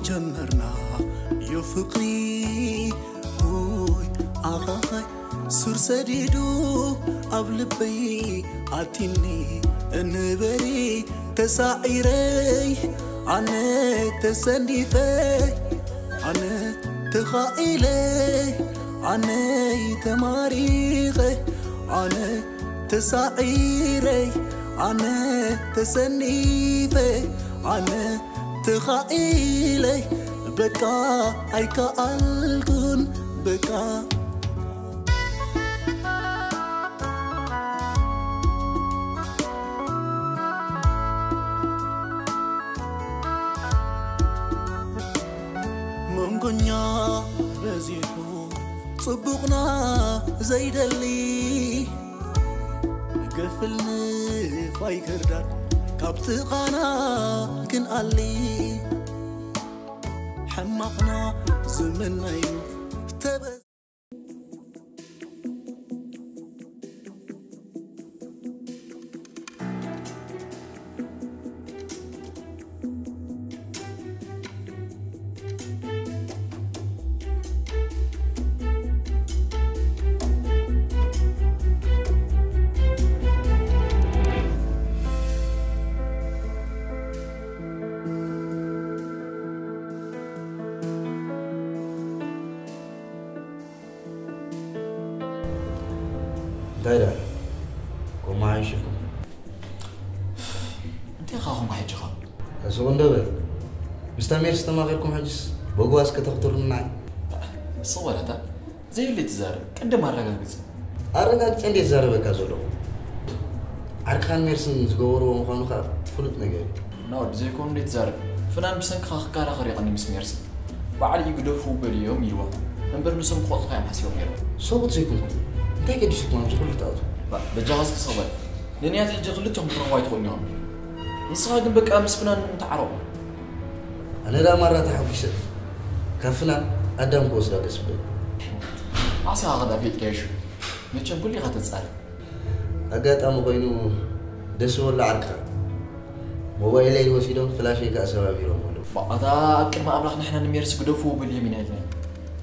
ጀመርና ዮ ፍቕሪ ውይ ኣኻኻይ ሱር ሰዲዱ ኣብ ልበይ ኣቲኒ እንበሪ ተሳዒረይ ኣነ ተሰኒፈ ኣነ ተኻኢለ ኣነይ ተማሪኸ ኣነ ተሳዒረይ ኣነ ተሰኒፈ ኣነ ተኻኢለይ በቃ ኣይከኣልኩን በቃ መንጎኛ በዚሑ ጽቡቕና ዘይደሊ ገፍል ንፋይ ክርዳድ ካብ ጥቓና ክንኣሊ ሕማቕና ዝምነዩ ተበ እንታይ ደኣ? ኮማ ሓይሽልኩም። እንታይ ኢኻ ኹም ሕጂ ኸ? ሱቕ እንዶ በል። ምስታ ሜርሲ ተማኺርኩም ሕጅስ በጓስ ከተኽትሩና። ስቕ በል ኣታ። ዘየለ ትዛረብ። ቅድም ኣረጋግጽ። ኣረጋግጸ እንዴ ዝዛረበካ ዘለኹ? ዓርክኻን ሜርስን ዝገበርዎ ምዃኑ ኸኣ ፍሉጥ ነገር እዩ። ናወድ ዘይኮኑ እንዴ ትዛረብ? ፍናን ብሰንክኻ ክከራኸር የቐኒ ምስ ሜርሲ። ባዕል እዩ ግደፉ በልዮም ኢልዋ። እምበር ንሶም ክቆጽኻ እዮም ሓሲቦም ነይሮም። ሰብኡት ዘይኮንኩም እንታይ ገዲሱኩም ኣብዚ ኩሉ ትኣትዉ? ባ-፣ በጃኻ እስኪ ስቕ በል። ንንያት ሕጂ ክልቲኦም ክትረኽቡ ኣይትኽእሉን ኢኹም። ንስኻ ግን በቃ ምስ ፍናን ተዓረቑ። ኣነ ደኣ ማራ ተሓጒሰ። ካብ ፍናን ኣዳም ክወስዳ ደስ ብለኒ። ዓስኻ ኸዳ ፌጥካ ይሹ። መቸም ኩሉ ኢኻ ተጻሪ። ኣጋጣሚ ኮይኑ ደስ ዝበሎ ዓርክኻ። ሞባይለይ ወሲዶም ፍላሸይ ከኣ ሰባቢሮም ኣለዉ። ባ-፣ ኣታ ኣብ ቅድሚ ኣምላኽ ንሕና ንሜርሲ ግደፍዎ በልዮም ኢና ኢልና።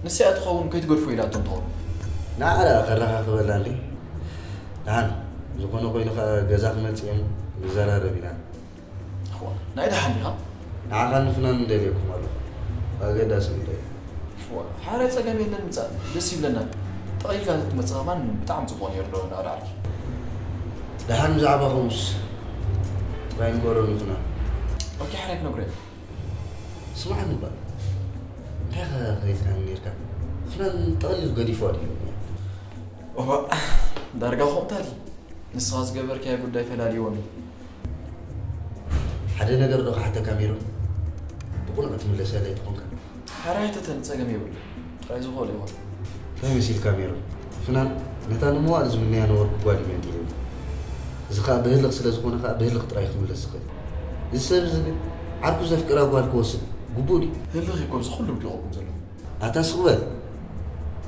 ንሳ እያ ትኸውን ከይትገድፎ ኢላቶም ትኸውን። ንዓ ደኣ ከራኻኽበላ እንዴ። ደሓን፣ ዝኾነ ኮይኑ ኸኣ ገዛ ክመጽእ እየ እሞ ንዘራረብ ኢና። እዋ፣ ናይ ደሓን ዲኻ? ንዓኻን ንፍናን እንደልየኩም ኣለኹ። ኣገዳሲ ጉዳይ። እዋ፣ ሓራይ ጸገም የለን ምጻእ፣ ደስ ይብለና። ጠቒልካ ተትመጽእ ከማን ብጣዕሚ ጽቡቕ ነይሩ ዶ፣ እንዳ ዓርኪ። ደሓን ብዛዕባ ኸምኡስ ጥራይ ንገሮ ንፍናን። ኦኬ፣ ሓራይ ክነግሮ እየ። ስማዕኒ እባ፣ እንታይ ኸ ኸይልካኒ ኔርካ? ፍናን ጠቕሊሉ ገዲፍዋ ድዩ? እዋ፣ ዳርጋ ኸምኡ ታሊ። ንስኻ ዝገበርካዮ ጉዳይ ፈላልይዎም እዩ። ሓደ ነገር ዶ ክሓተካ ሜሮን? ብቑኑዕ ትምለሰለይ ተኾንካ። ሓራይ ተተን ጸገም የብሉ። ጥራይ ዝኾነ ይኹን። ከመይ መሲልካ ሜሮን? ፍናን ነታ ንመዋእል ዝምነያ ነበርኩ ጓል እዩ መንዲለኒ። እዚ ኸኣ ብህልኽ ስለ ዝኾነ ኸኣ ብህልኽ ጥራይ ክምለስ ዝኽእል። እዚ ሰብ እዚ ግን ዓርኩ ዘፍቅራ ጓል ክወስድ ግቡእ ድዩ? ህልኽ እዩ እኮ ኣብዚ ኩሉ ወዲቑኩም ዘሎ። ኣታ ስቕ በል።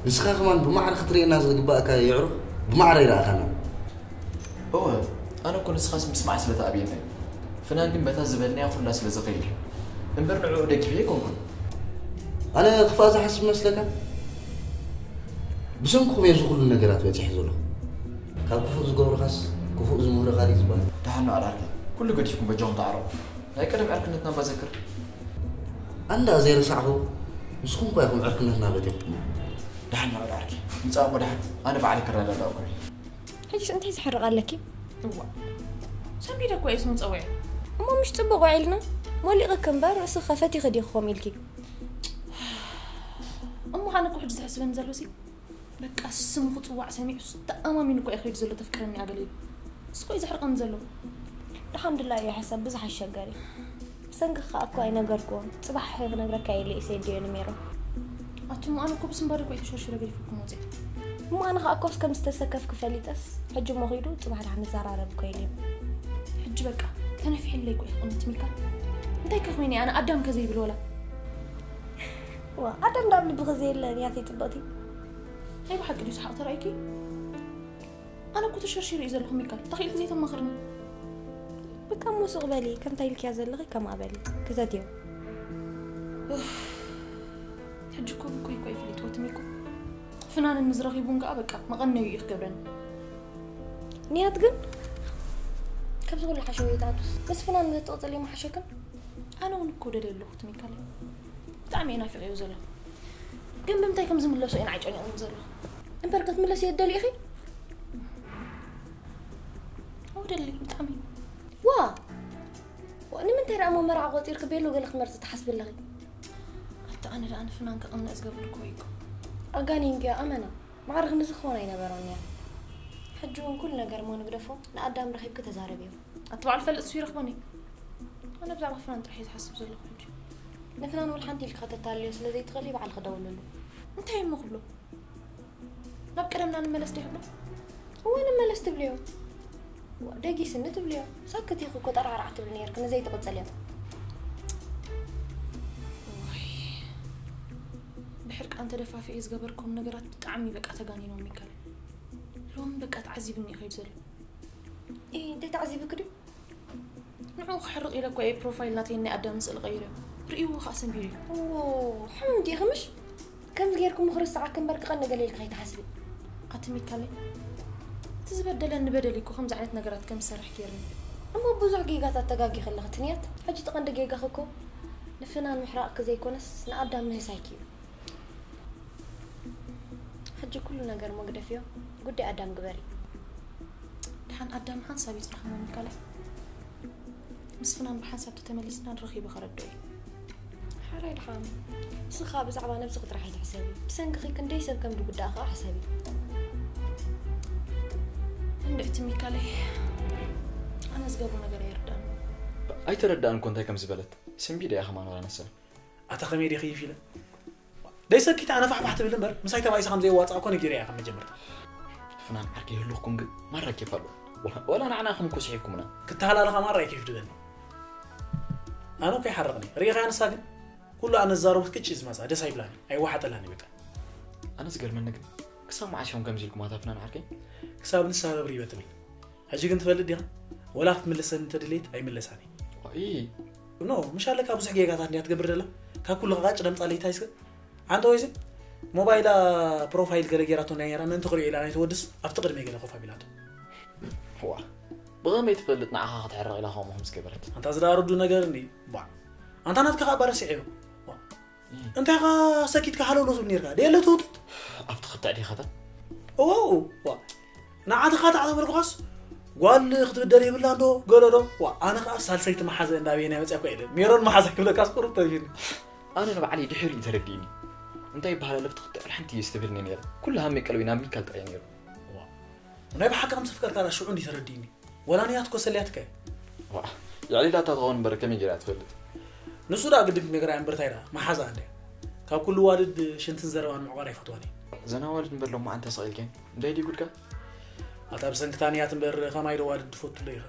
ንስኻ ከማን ብማዕረ ክትርእየና ዝግባእካ የዕሩኽ ብማዕረ ይረኣኻና። እወ፣ ኣነ እኮ ንስኻስ ምስማዕ ስለ ተኣብየና እዩ። ፍናን ግን በታ ዝበልናያ ኩላ ስለ ዝኸይድ እዩ። እምበር ንዕኡ ደጊፈ ኣይኮንኩን። ኣነ ክፋእ ዝሓስብ መስለካ? ብሰንክኹም እየ እዚ ኩሉ ነገራት በጺሐ ዘለኹ። ካብ ክፉእ ዝገብሩኻስ ክፉእ ዝምህሩኻ ድዩ ዝበሃል? ደሓን ንዓል ዓርከይ፣ ኩሉ ገዲፍኩም በጃኹም ተዓረቑ። ናይ ቀደም ዕርክነትና እባ ዘክር። ኣንዳ ዘይረሳዕኹ፣ ንስኹም እኳ ኢኹም ዕርክነትና በቲኹሞ። ደሓን ንዓል ዓርከይ፣ ምጻእ እሞ ደሓን፣ ኣነ ባዕለይ ከረዳድኣኩም እየ። ሕጂስ እንታይ ዝሕርቕ ኣለኪ? እዋ፣ ሰንቢደ እኮ እየ ስሙ ጸዊዐ። እሞ ምሽ ጽቡቕ ውዒልና? ሞሊቕኪ እምበር፣ ርእስኺ ከ ፈቲኺ ዲኺ ከምኡ ኢልኪ? እሞ ኣነ እኮ ሕጂ ዝሕስበኒ ዘሎሲ፣ በቃ ስሙ ክጽዋዕ ሰሚዑስ ተኣማሚኑ እኮ እዩ ከይዱ ዘሎ፣ ተፍቅረኒ እያ ገለ ኢሉ። እሱ እኮ እዩ ዘሕርቐኒ ዘሎ። ደሓን ድላ እዩ ሓሳብ ብዙሕ ኣሸጋሪ። ብሰንኪ ከኣ እኮ ኣይነገርክዎን። ጽባሕ ክነግረካ ኢለ እየ ሰዲዮ ንሜሮ። ኣቱም ኣነ እኮ ብስንባደ እኮ እዩ ተሸርሽረ ገዲፈኩም ወጺአ። እሞ ኣነ ከኣ እኮ ከም ዝተሰከፍኪ ፈሊጠስ፣ ሕጂ እሞ ኺዱ ጽባሕ ደሓን ንዘራረብ እኮ ኢለ እየ። ሕጂ በቃ ተነፊሕለይ እኮ እዩ ክቕንት ሚካል። እንታይ ከ ኮይነ ኣነ ኣዳም ከ ዘይብል ወላ? ዋ፣ ኣዳም ዳብ ልብኺ ዘየለ ንያተይ ጽብቕቲ። ናይ ብሓቂ ድዩ ሰሓቕ ተራእይኪ? ኣነ እኮ ተሸርሺረ እዩ ዘለኹ ሚካል፣ ተኺእልኪ ዘይተማኽርኒ። በቃ እሞ ሱቕ በሊ፣ ከምታ ኢልክያ ዘለኺ ከምኣ በሊ። ክተትዮ። ሕጂ እኮ ብኩይ እኮ ይፍሊጥዎ ትሚኮ ፍናንን ምስ ረኺቡን ከዓ በቃ መቐነዩ እዩ ክገብረኒ። ንያት ግን ከምዚ ኩሉ ሓሸው ይትኣቱስ ምስ ፍናን ምትቕፅል እዩ መሓሸክን። ኣነ እውን እኮ ደልየ ኣለኹ ትሚካለይ፣ ብጣዕሚ እየ ናፊቐዮ ዘለኹ። ግን ብምንታይ ከም ዝምለሶ እየ ንዓይ ጨኒቑኒ ዘሎ። እምበር ክትምለስ እየ ትደልዩ ኢኺ? ኣዎ ደሊ ብጣዕሚ። ዋ ዋ፣ ንምንታይ ደኣ እሞ መርዓ ቆፂርክ ቤሎ ገለ ክትመርፂ ትሓስቢ ኣለኺ? ኣታ ኣነ ደኣ ንፍናን ከቕንእ ዝገብርኩ ወይ እኮ። ኣጋኒንኪያ ኣመና። ማዕረ ክንድዚ ክኸውን ኣይነበሮን እያ። ሕጂ እውን ኩሉ ነገር እሞ ንግደፎ፣ ንኣዳም ረኺብኪ ተዛረብዮ። ኣቲ ባዕሉ ፈልጥ ሱ ይረኽበኒ። ኣነ ብዛዕባ ፍናን ጥራሕ እየ ዝሓስብ ዘለኹ ሕጂ። ንፍናን ወላ ሓንቲ ኢልኪ ከተታልዮ ስለ ዘይትኽእሊ ባዕልኺ ደውልሉ። እንታይ እሞ ክብሎ? ናብ ቀደምና ንመለስ ዶ ይብሎ? እወ ንመለስ ትብልዮ። ዋ፣ ደጊስኒ ትብልዮ። ሰክት ኢኺ እኮ ጠራዕራዕ ትብሊ ነይርኪ ንዘይትቕጽልዮ። ዋይ፣ ብሕርቃን ተደፋፊኤ ዝገበርኩም ነገራት ብጣዕሚ በቃ ተጋኒኖም ሚካል። ሎም በቃ ተዓዚብኒ እዩ ከይድ ዘሎ። ኢ፣ እንታይ ተዓዚብክ ድዩ? ንዕኡ ክሕርቕ ኢለ እኮ እየ ፕሮፋይል ናተይን ናይ ኣዳም ስእሊ ቀይረ። ርእይዎ ከኣ ሰንቢዱ እዩ። ኦ፣ ሕሙም ዲኺ ምሽ? ከምዚ ጌርኩም ክርስዓክ እምበር ክቐኒ ገለ ኢልኪ ከይትሓስቢ። ኣቲ ሚካለይ፣ እቲ ዝበደለኒ በደል እዩ እኮ ከምዚ ዓይነት ነገራት ከም ዝሰርሕ ጌርኒ። እሞ ብዙሕ ጌጋታት ተጋጊኺ ኣለኺ ትንያት። ሕጂ እቲ ቀንዲ ጌጋኺ እኮ ንፍናን ምሕራቕኪ ዘይኮነስ ንኣዳም ምህሳይኪ እዩ። ሕጂ ኩሉ ነገር እሞ ግደፍዮ፣ ጉዳይ ኣዳም ግበሪ። ድሓን ኣዳም ሓንሳብ ይጽናሕ እሞ ሚካለይ። ምስ ፍናን ብሓንሳብ ተተመሊስና ንረኺቡ ከረድኦ እዩ። ሓራይ ድሓን። ንስኻ ብዛዕባ ነብስኺ ጥራሕ ኣይትሕሰቢ። ብሰንክኺ ክንደይ ሰብ ከም ዝጉዳእ ኸኣ ሕሰቢ። እንድዕቲ ሚካለይ፣ ኣነ ዝገብሮ ነገር ኣይርዳን። ኣይተረዳእን እኮ እንታይ ከም ዝበለት። ስንቢደ እያ ከማን ዋላ ንሳ። ኣታ ከመይ ዲኺ ይፊለ? ደይ ሰኪት ኣነ ፋሕፋሕ ትብል እምበር ምሳይ ተባኢሳ ከም ዘየዋፅኣ እኮ ነጊረ እያ ካብ መጀመርታ። ፍናን ዓርከይ ይህልኽኩም ግን ማራ ኬፍ ኣለዎ። ወላ ንዓና ከም እኮ ስሒብኩምና። ክትተሃላለኻ ማራ እዩ ኬፍ ድበኒ። ኣነ እኮ ይሓርቕኒ። ርኢኻያ ንሳ ግን ኩሉ ኣነ ዝዛረቦ ክትቅጭ ዝመፃ ደስ ኣይብላኒ። ኣይዋሓጠላኒ በቃ። ኣነ ዝገርመኒ ግን ክሳብ መዓስ እዮም ከምዚ ኢልኩም ኣታ ፍናን ዓርከይ? ክሳብ ንሳ ህብር ይበ ትብል። ሕጂ ግን ትፈልጥ ዲኻ? ወላ ክትምልሰኒ እንተደለየት ኣይምለሳኒ። ኦይ። ኖ፣ ምሽ ኣለካ ብዙሕ ጌጋታት እንድያ ትገብር ደላ። ካብ ኩሉ ቃጭ ደምጻ ለይታ ይስከ። ኣንተ ወይዚ ሞባይላ ፕሮፋይል ገለ ጌራቶ ናይ ራ ምእንቲ ክሪኦ ኢላ ናይ ተወድስ ኣብቲ ቅድሚ ገለ ኮፍ ኣቢላቶ። ዋ። ብኸመይ ትፈልጥ ንዓኻ ክትሕረቕ ኢላ ከምኡ ከም ዝገበረት? ኣንታ ዝዳረዱ ነገር እንዲ። ባ። ኣንታ ናትካ ኸኣ ባረሲዐዮ። ዋ። እንታይ ኻ ሰኪትካ ሃለውሎ ትብል ኔርካ? ደየለ ትውጥጥ? ኣብቲ ክትዕ ዲኻታ? እዎ፣ እዎ። ዋ። ንዓትኻ ታዕ ተበልኩኻስ ጓል ክትብደል የብላ እንዶ ገለ ዶ? ዋ፣ ኣነ ኸኣ ሳልሰይቲ መሓዘ እንዳበየ ናይ መጽያ እኮ የለ። ሜሮን መሓዘ ክብለካስ ቁሩብ ተብይኒ። ኣነ ንባዕለይ ድሕሪ እዩ ተረዲእኒ። እንታይ ይበሃል ኣለፍቲ ክትዕ ሓንቲ እየ ዝተብልኒ ነይረ። ኩሉ ሃመይ ቀልቢ ናብ ሚካል ጥራይ ነይሩ። ዋ። ናይ ብሓቂ ከም ዘፍቀርካ ዳ ሽዑ እንዲ ተረዲእኒ። ወላ ንያት እኮ ሰልያትካ እየ። ዋ፣ የዕሊላታ ትኸውን እምበር ከመይ ጌራ ትፈልጥ? ንሱ ደኣ ግድን ክነግራ እያ እምበር እንታይ ደኣ መሓዛ እንድያ። ካብ ኩሉ ዋልድ ሽንትን ዘረባን ምዕቋር ኣይፈትዋን እየ። ዘና ዋልድ እምበር ሎማዓንቲ ተሰቒልከን። እንታይ ድዩ ጉድካ? ኣታ ብሰንክታ ንያት እምበር ከማይ ዶ ዋልድ ትፈቱ ኣሎ ኢኻ?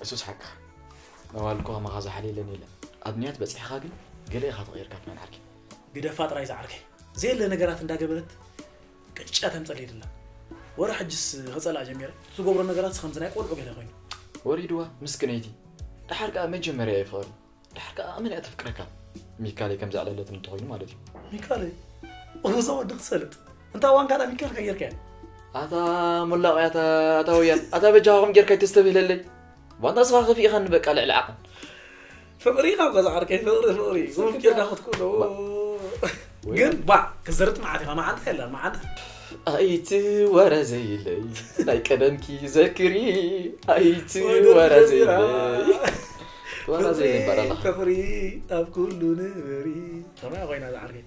እሱስ ሓቅኻ። መዋልድ እኮ ከማኻ ዝሓልየለን የለን። ኣብ ንያት በጺሕኻ ግን ገለ ኢኻ ተቐይርካ ፍናን ዓርኪ። ግደፋ ጥራይ ዝዓርከይ። ዘየለ ነገራት እንዳገበረት ቅጫ ተምጸለይ ደላ። ወረ ሕጅስ ክጸልኣ ጀሚረ። ትገብሮ ነገራት ከምዚ ናይ ቆልዑ ገለ ኮይኑ። ወሪድዋ ምስክነይቲ። ደሓር ከኣ መጀመርያ እዩ ፍቕሪ። ደሓር ከኣ መን እያ ተፍቅረካ? ሚካለይ ከም ዘዕለለትን እንተኾይኑ ማለት እዩ። ሚካለይ? እዛ ወዲ ክትሰልጥ። እንታ ዋንካ ዳ ሚካል ከየርካያ? ኣታ ሞላቕ እያ፣ ኣታ፣ ኣታ ወያን። ኣታ በጃኹም ጌርካ ኣይተስተብህለለይ። ዋንታ ስኻ ከፊእኻኒ በቃ ልዕሊ ዓቕን። ፍቕሪ ካብ ገዛ ዓርከይ፣ ፍቕሪ፣ ፍቕሪ። ጉፍ ጌርካ ክትኩሎ። ባ-፣ ወይ ግን ባ-፣ ባዕ፣ ክዘርጥ መዓት ኢኻ፣ መዓንጣ የላን፣ መዓንጣ። ኣይትወረዘይለይ፣ ናይ ቀደምኪ ዘክሪ፣ ኣይትወረዘይለይ። ወረዘይለይ። ወረዘይለይ እምበር ኣለኻ። ፍቕሪ ኣብ ኩሉ ንበሪ። ከመይ ኮይና እዛ ዓርከይ?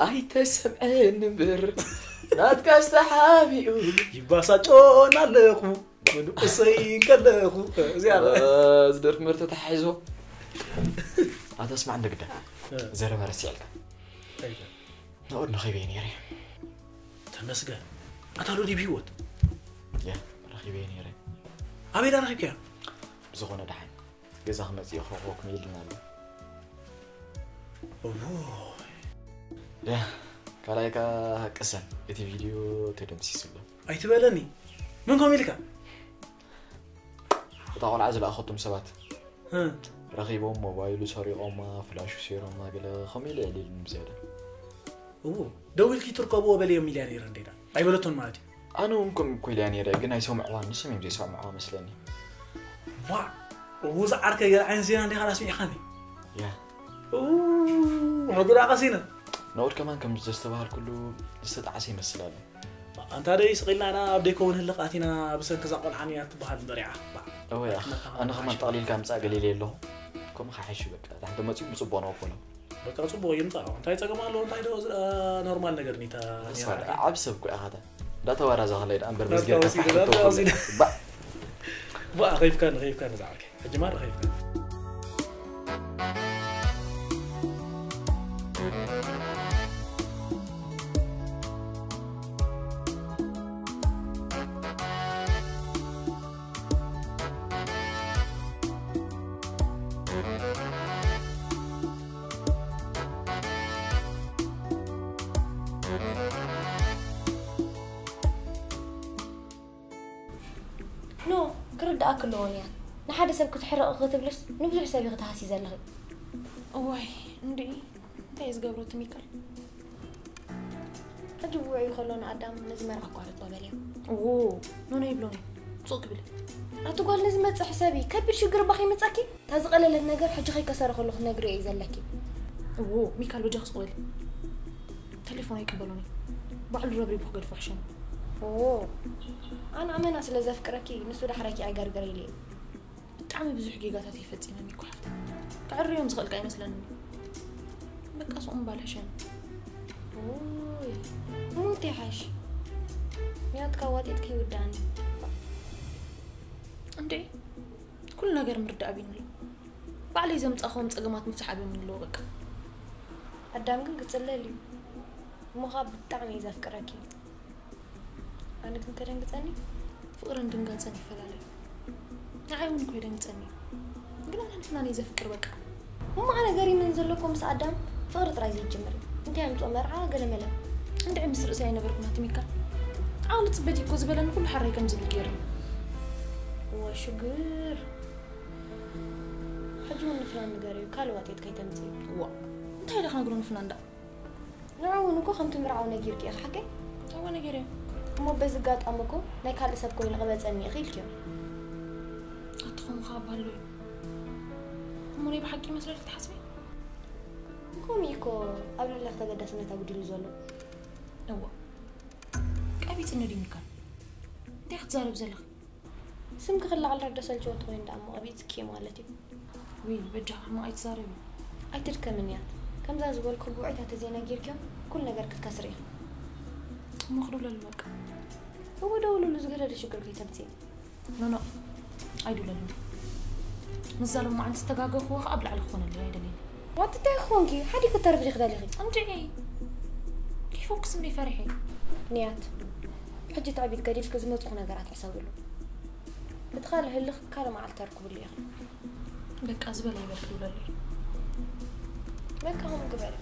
ኣይተሰምዐን እምበር፣ ናትካስ ተሓቢኡ። ይባሳጮን ኣለኹ፣ ምንእሰይ ከለኹ። እዚኣ። እ፣ እዚ ደርፊ እምበር ተተሓሒዞ። ኣታ ስማዕ እንደ ግዳ። እ። ዘረባ ረሲዕልካ። እንታይ ኢልካ? ናኦድ ረኺበዮ ነይረ። ተመስገን። ኣታ ዶ ድዩ ብህይወት? ያ፣ ረኺበዮ ነይረ። ኣበይ ዳ ረኺብካዮ? ብዝኾነ ደሓን ገዛ ክመጽእ እየ ክረኽበኩም ኢልና ኣሎ። እዎ። ያ፣ ካልኣይ ከኣ ቅሰን፣ እቲ ቪድዮ ተደምሲሱ ኣሎ። ኣይትበለኒ። መን ከምኡ ኢልካ? እታ ቆልዓ ዝለኣኸቶም ሰባት። እ። ረኺቦም ሞባይሉ ሰሪቖማ፣ ፍላሹ ሰይሮማ፣ ገለ ከምኡ ኢለ የዕልልኒ ብዝያዳ። እዎ፣ ደው ኢልኪ ትርከብዎ በልዮም ኢልያ ነይረ እንዴዳ። ኣይበለቶን ማለት እዩ። ኣነ እውን ከምኡ እኮ ኢልያ ነይረ፣ ግን ኣይሰምዕዋን፣ ንሶም እዮም ዘይሰምዕዋ መስለኒ። ዋ፣ እዎ፣ ዝዓርከ ገለ ዓይነት ዜና እንዲኻ ኣስሚዕኻኒ። ያ። እዎ፣ መጉራ ቀሲነ። ንኦድ ከማን ከም ዘስተባሃልኩሉ ዝተጣዕሰ ይመስል ኣሎ። ኣንታ ደይ ስቕ ኢልና ኢና ኣብ ደይከውን ህልኽ ኣቲና ብሰንኪ እዛ ቆልዓ ንያ ትበሃል በሪዓ። ባ። እወ፣ ኣነ ከማን ጠቕሊልካ ምጻእ ገሊለ ኣለኹ። ከምኡ ክሓይሽ በቃ። እታ ሓንቲ መጺኡ ብጽቡቕ ነው እኮ ነው። በቃ ጽቡቕ እዩ ምጻእ። እንታይ ጸገም ኣለዎ? እንታይ ዶ፣ እ፣ ኖርማል ነገር ኒታ ነይራ። ዓቢ ሰብ እኮ ኢኻ። እንዳተባራዛ ከላይ ደኣ እምበር መዝጊርካ ፋሕ ክትብሎ። ባ። ባ፣ ኸይፍካ፣ ኸይፍካ ንዛዕባከ። ሕጂ ማር ኸይፍካ። ኖ፣ ክርድኣክ ኣለዎ ንያ። ንሓደ ሰብ ክትሕርቕ ክትብልስ ንብዙሕ ሰብ ኢኺ ትሃሲ ዘለኺ። እዋይ እንድዒ፣ እንታይ እየ ዝገብሮ እቲ ሚካል? ሕጂ ብውዕዩ ከሎ ንኣዳም ነዚ መርዓ ኣቋርጾ በልዮ። እዎ፣ ኖኖ ይብሎኒ። ጹቕ ክብል። ኣቲ ጓል ነዚ መጽእ ሕሰቢ፣ ከቢድ ሽግር እባ ከይመጻኪ። እታ ዝቐለለት ነገር ሕጂ ከይከሰረ ከሎ ክትነግርዮ እዩ ዘለኪ። እዎ፣ ሚካል በጃኺ ሱቕ በሊ። ተሌፎን ኣይቅበሎን እዩ። ባዕሉ ረብሪቡ ክገድፎ ይሕሸኒ። ኦ፣ ኣነ ኣመና ስለ ዘፍቅረኪ ንሱ ዳሕረኪ ኣይገርግር ኢለ እየ። ብጣዕሚ ብዙሕ ጌጋታት እየ ፈጺመ ሚኮ ሓፍተይ። ከዕርዮም ዝኽእልካ ኣይመስለንን። በቃ ሱቕ ምባል ይሕሸኒ። ኦይ፣ ሞት ይሓይሽ። ንያትካ ዋጢጥኪ ይውዳእኒ። እንዴ፣ ኩሉ ነገር ምርዳእ ኣቢኒ ኣሎ። ባዕለይ ዘምጻእኽዎም ጸገማት ምፍታሕ ኣብዮም ኣለዎ በቃ። ኣዳም ግን ክጽለል እዩ። እሞ ኸኣ ብጣዕሚ እዩ ዘፍቅረኪ። ኣነ ግን ከደንግጸኒ? ፍቕርን ድንጋጸን ይፈላለ እዩ። ንዓይ እውን እኮ የደንግጸኒ እዩ። ግን ኣነ ንፍናን እየ ዘፍቅር በቃ። እሞ ኣነ ገሪምን ዘሎ እኮ ምስ ኣዳም ፍቕሪ ጥራይ ዘይጅምር እዩ። እንታይ ኣምጽኦ መርዓ ገለ መለ። እንድዒ ምስ ርእሰይ ኣይነበርኩን ኣቲ ሚካ። ዓቕሊ ጽበይቲ እኮ ዝበለኒ ኩሉ ሓራይ ከም ዝብል ገይሩ። እወ ሽግር። ሕጂ እውን ንፍናን ንገርዮ፣ ካልእ ዋጢጥ ከይተምጽኢ። እዋ፣ እንታይ ኢለ ክነግሮ ንፍናን ደኣ? ንዑ እውን እኮ ከምቲ ምርዓው ነጊርኪ ኢኺ ሓቀይ? እወ ነጊረዮ። እሞ በዚ ኣጋጣሚ እኮ ናይ ካልእ ሰብ ኮይኑ ቅበጸኒ ኢኺ ኢልክዮ። ኣቲ ከምኡ ከኣ ባሎ እዩ። እሞ ናይ ብሓቂ ይመስለልኪ ትሓስቢ? ከምኡ እዩ እኮ ኣብ ልዕለኺ ተገዳስነት ኣጉዲሉ ዘሎ። እዋ፣ ቀቢጽኒ ድዩ ሚካል? እንታይ ክትዛረብ ዘለኺ? ስምኪ ክለዓል ዶ ሰልችዎ ተኾይኑ ደኣ እሞ ቀቢጽኪ ማለት እዩ። ውይ በጃኺ ሕማቕ ኣይትዛረቢ። ኣይትድከሚ ንያት። ከምዛ ዝበልኩ ብውዕይታ ተዘይነጊርክዮም ኩሉ ነገር ክትከስሪ ኢኺ። እሞ ክደውለሉ በቃ። እወ ደውልሉ፣ ዝገደደ ሽግር ከይተምጽኢ። ኖኖ ኣይድውለሉ። ምስዛ ሎማዓንቲ ዝተጋገኹዎ ኸኣ ኣብ ላዕሊ ክኾነለይ ኣይደልየን። ዋት እንታይ ክኾንኪ? ሓዲግ ክተርፊ ዲኺ ደሊኺ? እንድዒ። ከይፈኩስ እንዲ ፈሪሐ። ንያት። ሕጂ ትዕቢት ገዲፍኪ ዝመጹኺ ነገራት ሕሰብሉ። እቲ ካልእ ህልኽ ካልእ መዓልቲ ተርክብሉ ኢኺ። በቃ ዝበላ ይበል ክብለሉ እየ። በቃ ከምኡ ግበሪ።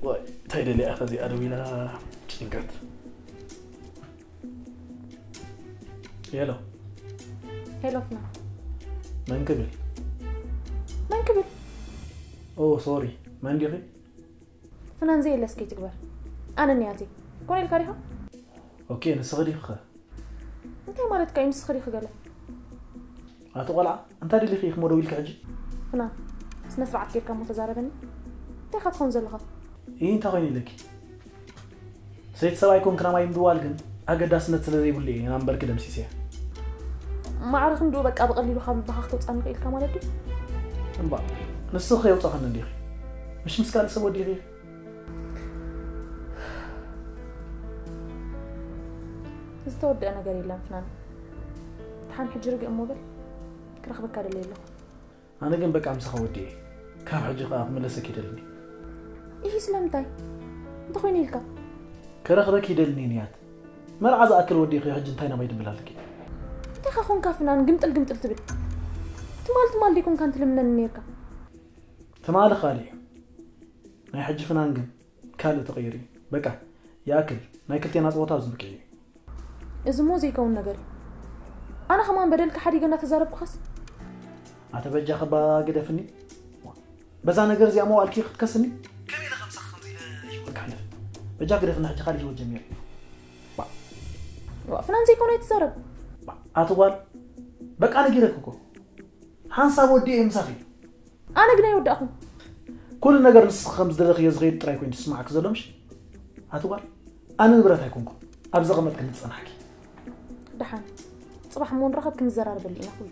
ዋይ እንታይ ደሊያ ከዚኣ ደው ኢላ ጭንቀት። ሄሎ ሄሎ ፍና መን ክብል? መን ክብል? ኦ ሶሪ መን ዲኺ? ፍናን ዘየለስ ከይትግበር ኣነ ንያቴ ኮነ ኢልካ ዲኻ? ኦኬ ንስኺ ዲኺ ኸ? እንታይ ማለትካ እዩ ንስኺ ዲኺ ገለ? ኣቲ ቆልዓ እንታይ ደሊኺ ኢኺ ሞ ደው ኢልኪ ሕጂ? ፍናን ስነ ስርዓት ጌርካ እሞ ተዛረበኒ። እንታይ ኢኻ ትኸውን ዘለኻ? ይህ እንታይ ኮይኑ ኢለኪ? ሰይቲ ሰብኣይ ኮንክና ማይ ምድዋል ግን ኣገዳስነት ስለ ዘይብሉ እየ ናምበርኪ ደምሲሰያ። ማዕረ ክንድኡ በቃ ብቐሊሉ ካብ ልብኻ ክተውፅኣኒ ክኢልካ ማለት ድዩ? እምባ ንስኺ ከየውፃኽኒ እንዲኺ ምሽ ምስ ካልእ ሰብ ወዲኺ። ተወደአ ነገር የለን ፍናን። ድሓን ሕጂ ርግእ እሞ በል። ክረኽበካ ደልየ ኣለኹ። ኣነ ግን በቃ ምሳኻ ወዲኤ። ካብ ሕጂ ከኣ ክምለሰኪ ይደልኒ። ኢሂ ስለምንታይ? እንተኾይኑ ኢልካ? ክረኽበኪ ይደልኒ ንያት። መርዓ ዝኣክል ወዲእኺ ሕጂ እንታይ ናባይ ድብል ኣለኪ? እንታይ ኸ ኾንካ ፍናን ግምጥል ግምጥል ትብል? ትማል ትማል ደይኮንካ እንትልምነኒ ነይርካ? ትማሊ ካልእ እዩ። ናይ ሕጂ ፍናን ግን ካልእ ተቐይሩ እዩ። በቃ ይኣክል። ናይ ክልቴና ጸወታ ኣብዚ ብቂዕ እዩ። እዚ እሞ ዘይከውን ነገር እዩ። ኣነ ከማን በደልካ ሓዲገ እንዳተዛረብኩኻስ? ኣተ በጃ ከባ ግደፍኒ። በዛ ነገር እዚኣ መዋእልኪ ክትከስኒ? ከመይ ኢለ ከምሳኺ ከምዚ ኢለ ህይወት ክሕልፍ? በጃ ግደፍኒ፣ ሕጂ ካልእ ህይወት ጀሚረ። ዋ፣ ፍናን ዘይኮነ ኣይትዛረብ። ኣቲ ጓል፣ በቃ ነጊረኪ እኮ። ሓንሳብ ወዲኤ ምሳኺ። ኣነ ግን ኣይወዳእኹን። ኩሉ ነገር ንስኺ ከም ዝደለኽዮ ዝኸይድ ጥራይ ኮይኑ ዝስማዓኪ ዘሎ ምሽ? ኣቲ ጓል፣ ኣነ ንብረት ኣይኮንኩን። ኣብ ዘቐመጥክኒ ዝጸናሕኪ። ደሓን። ጽባሕ እሞ ንራኸብ ክንዘራረበሉ ኢና ኩሉ።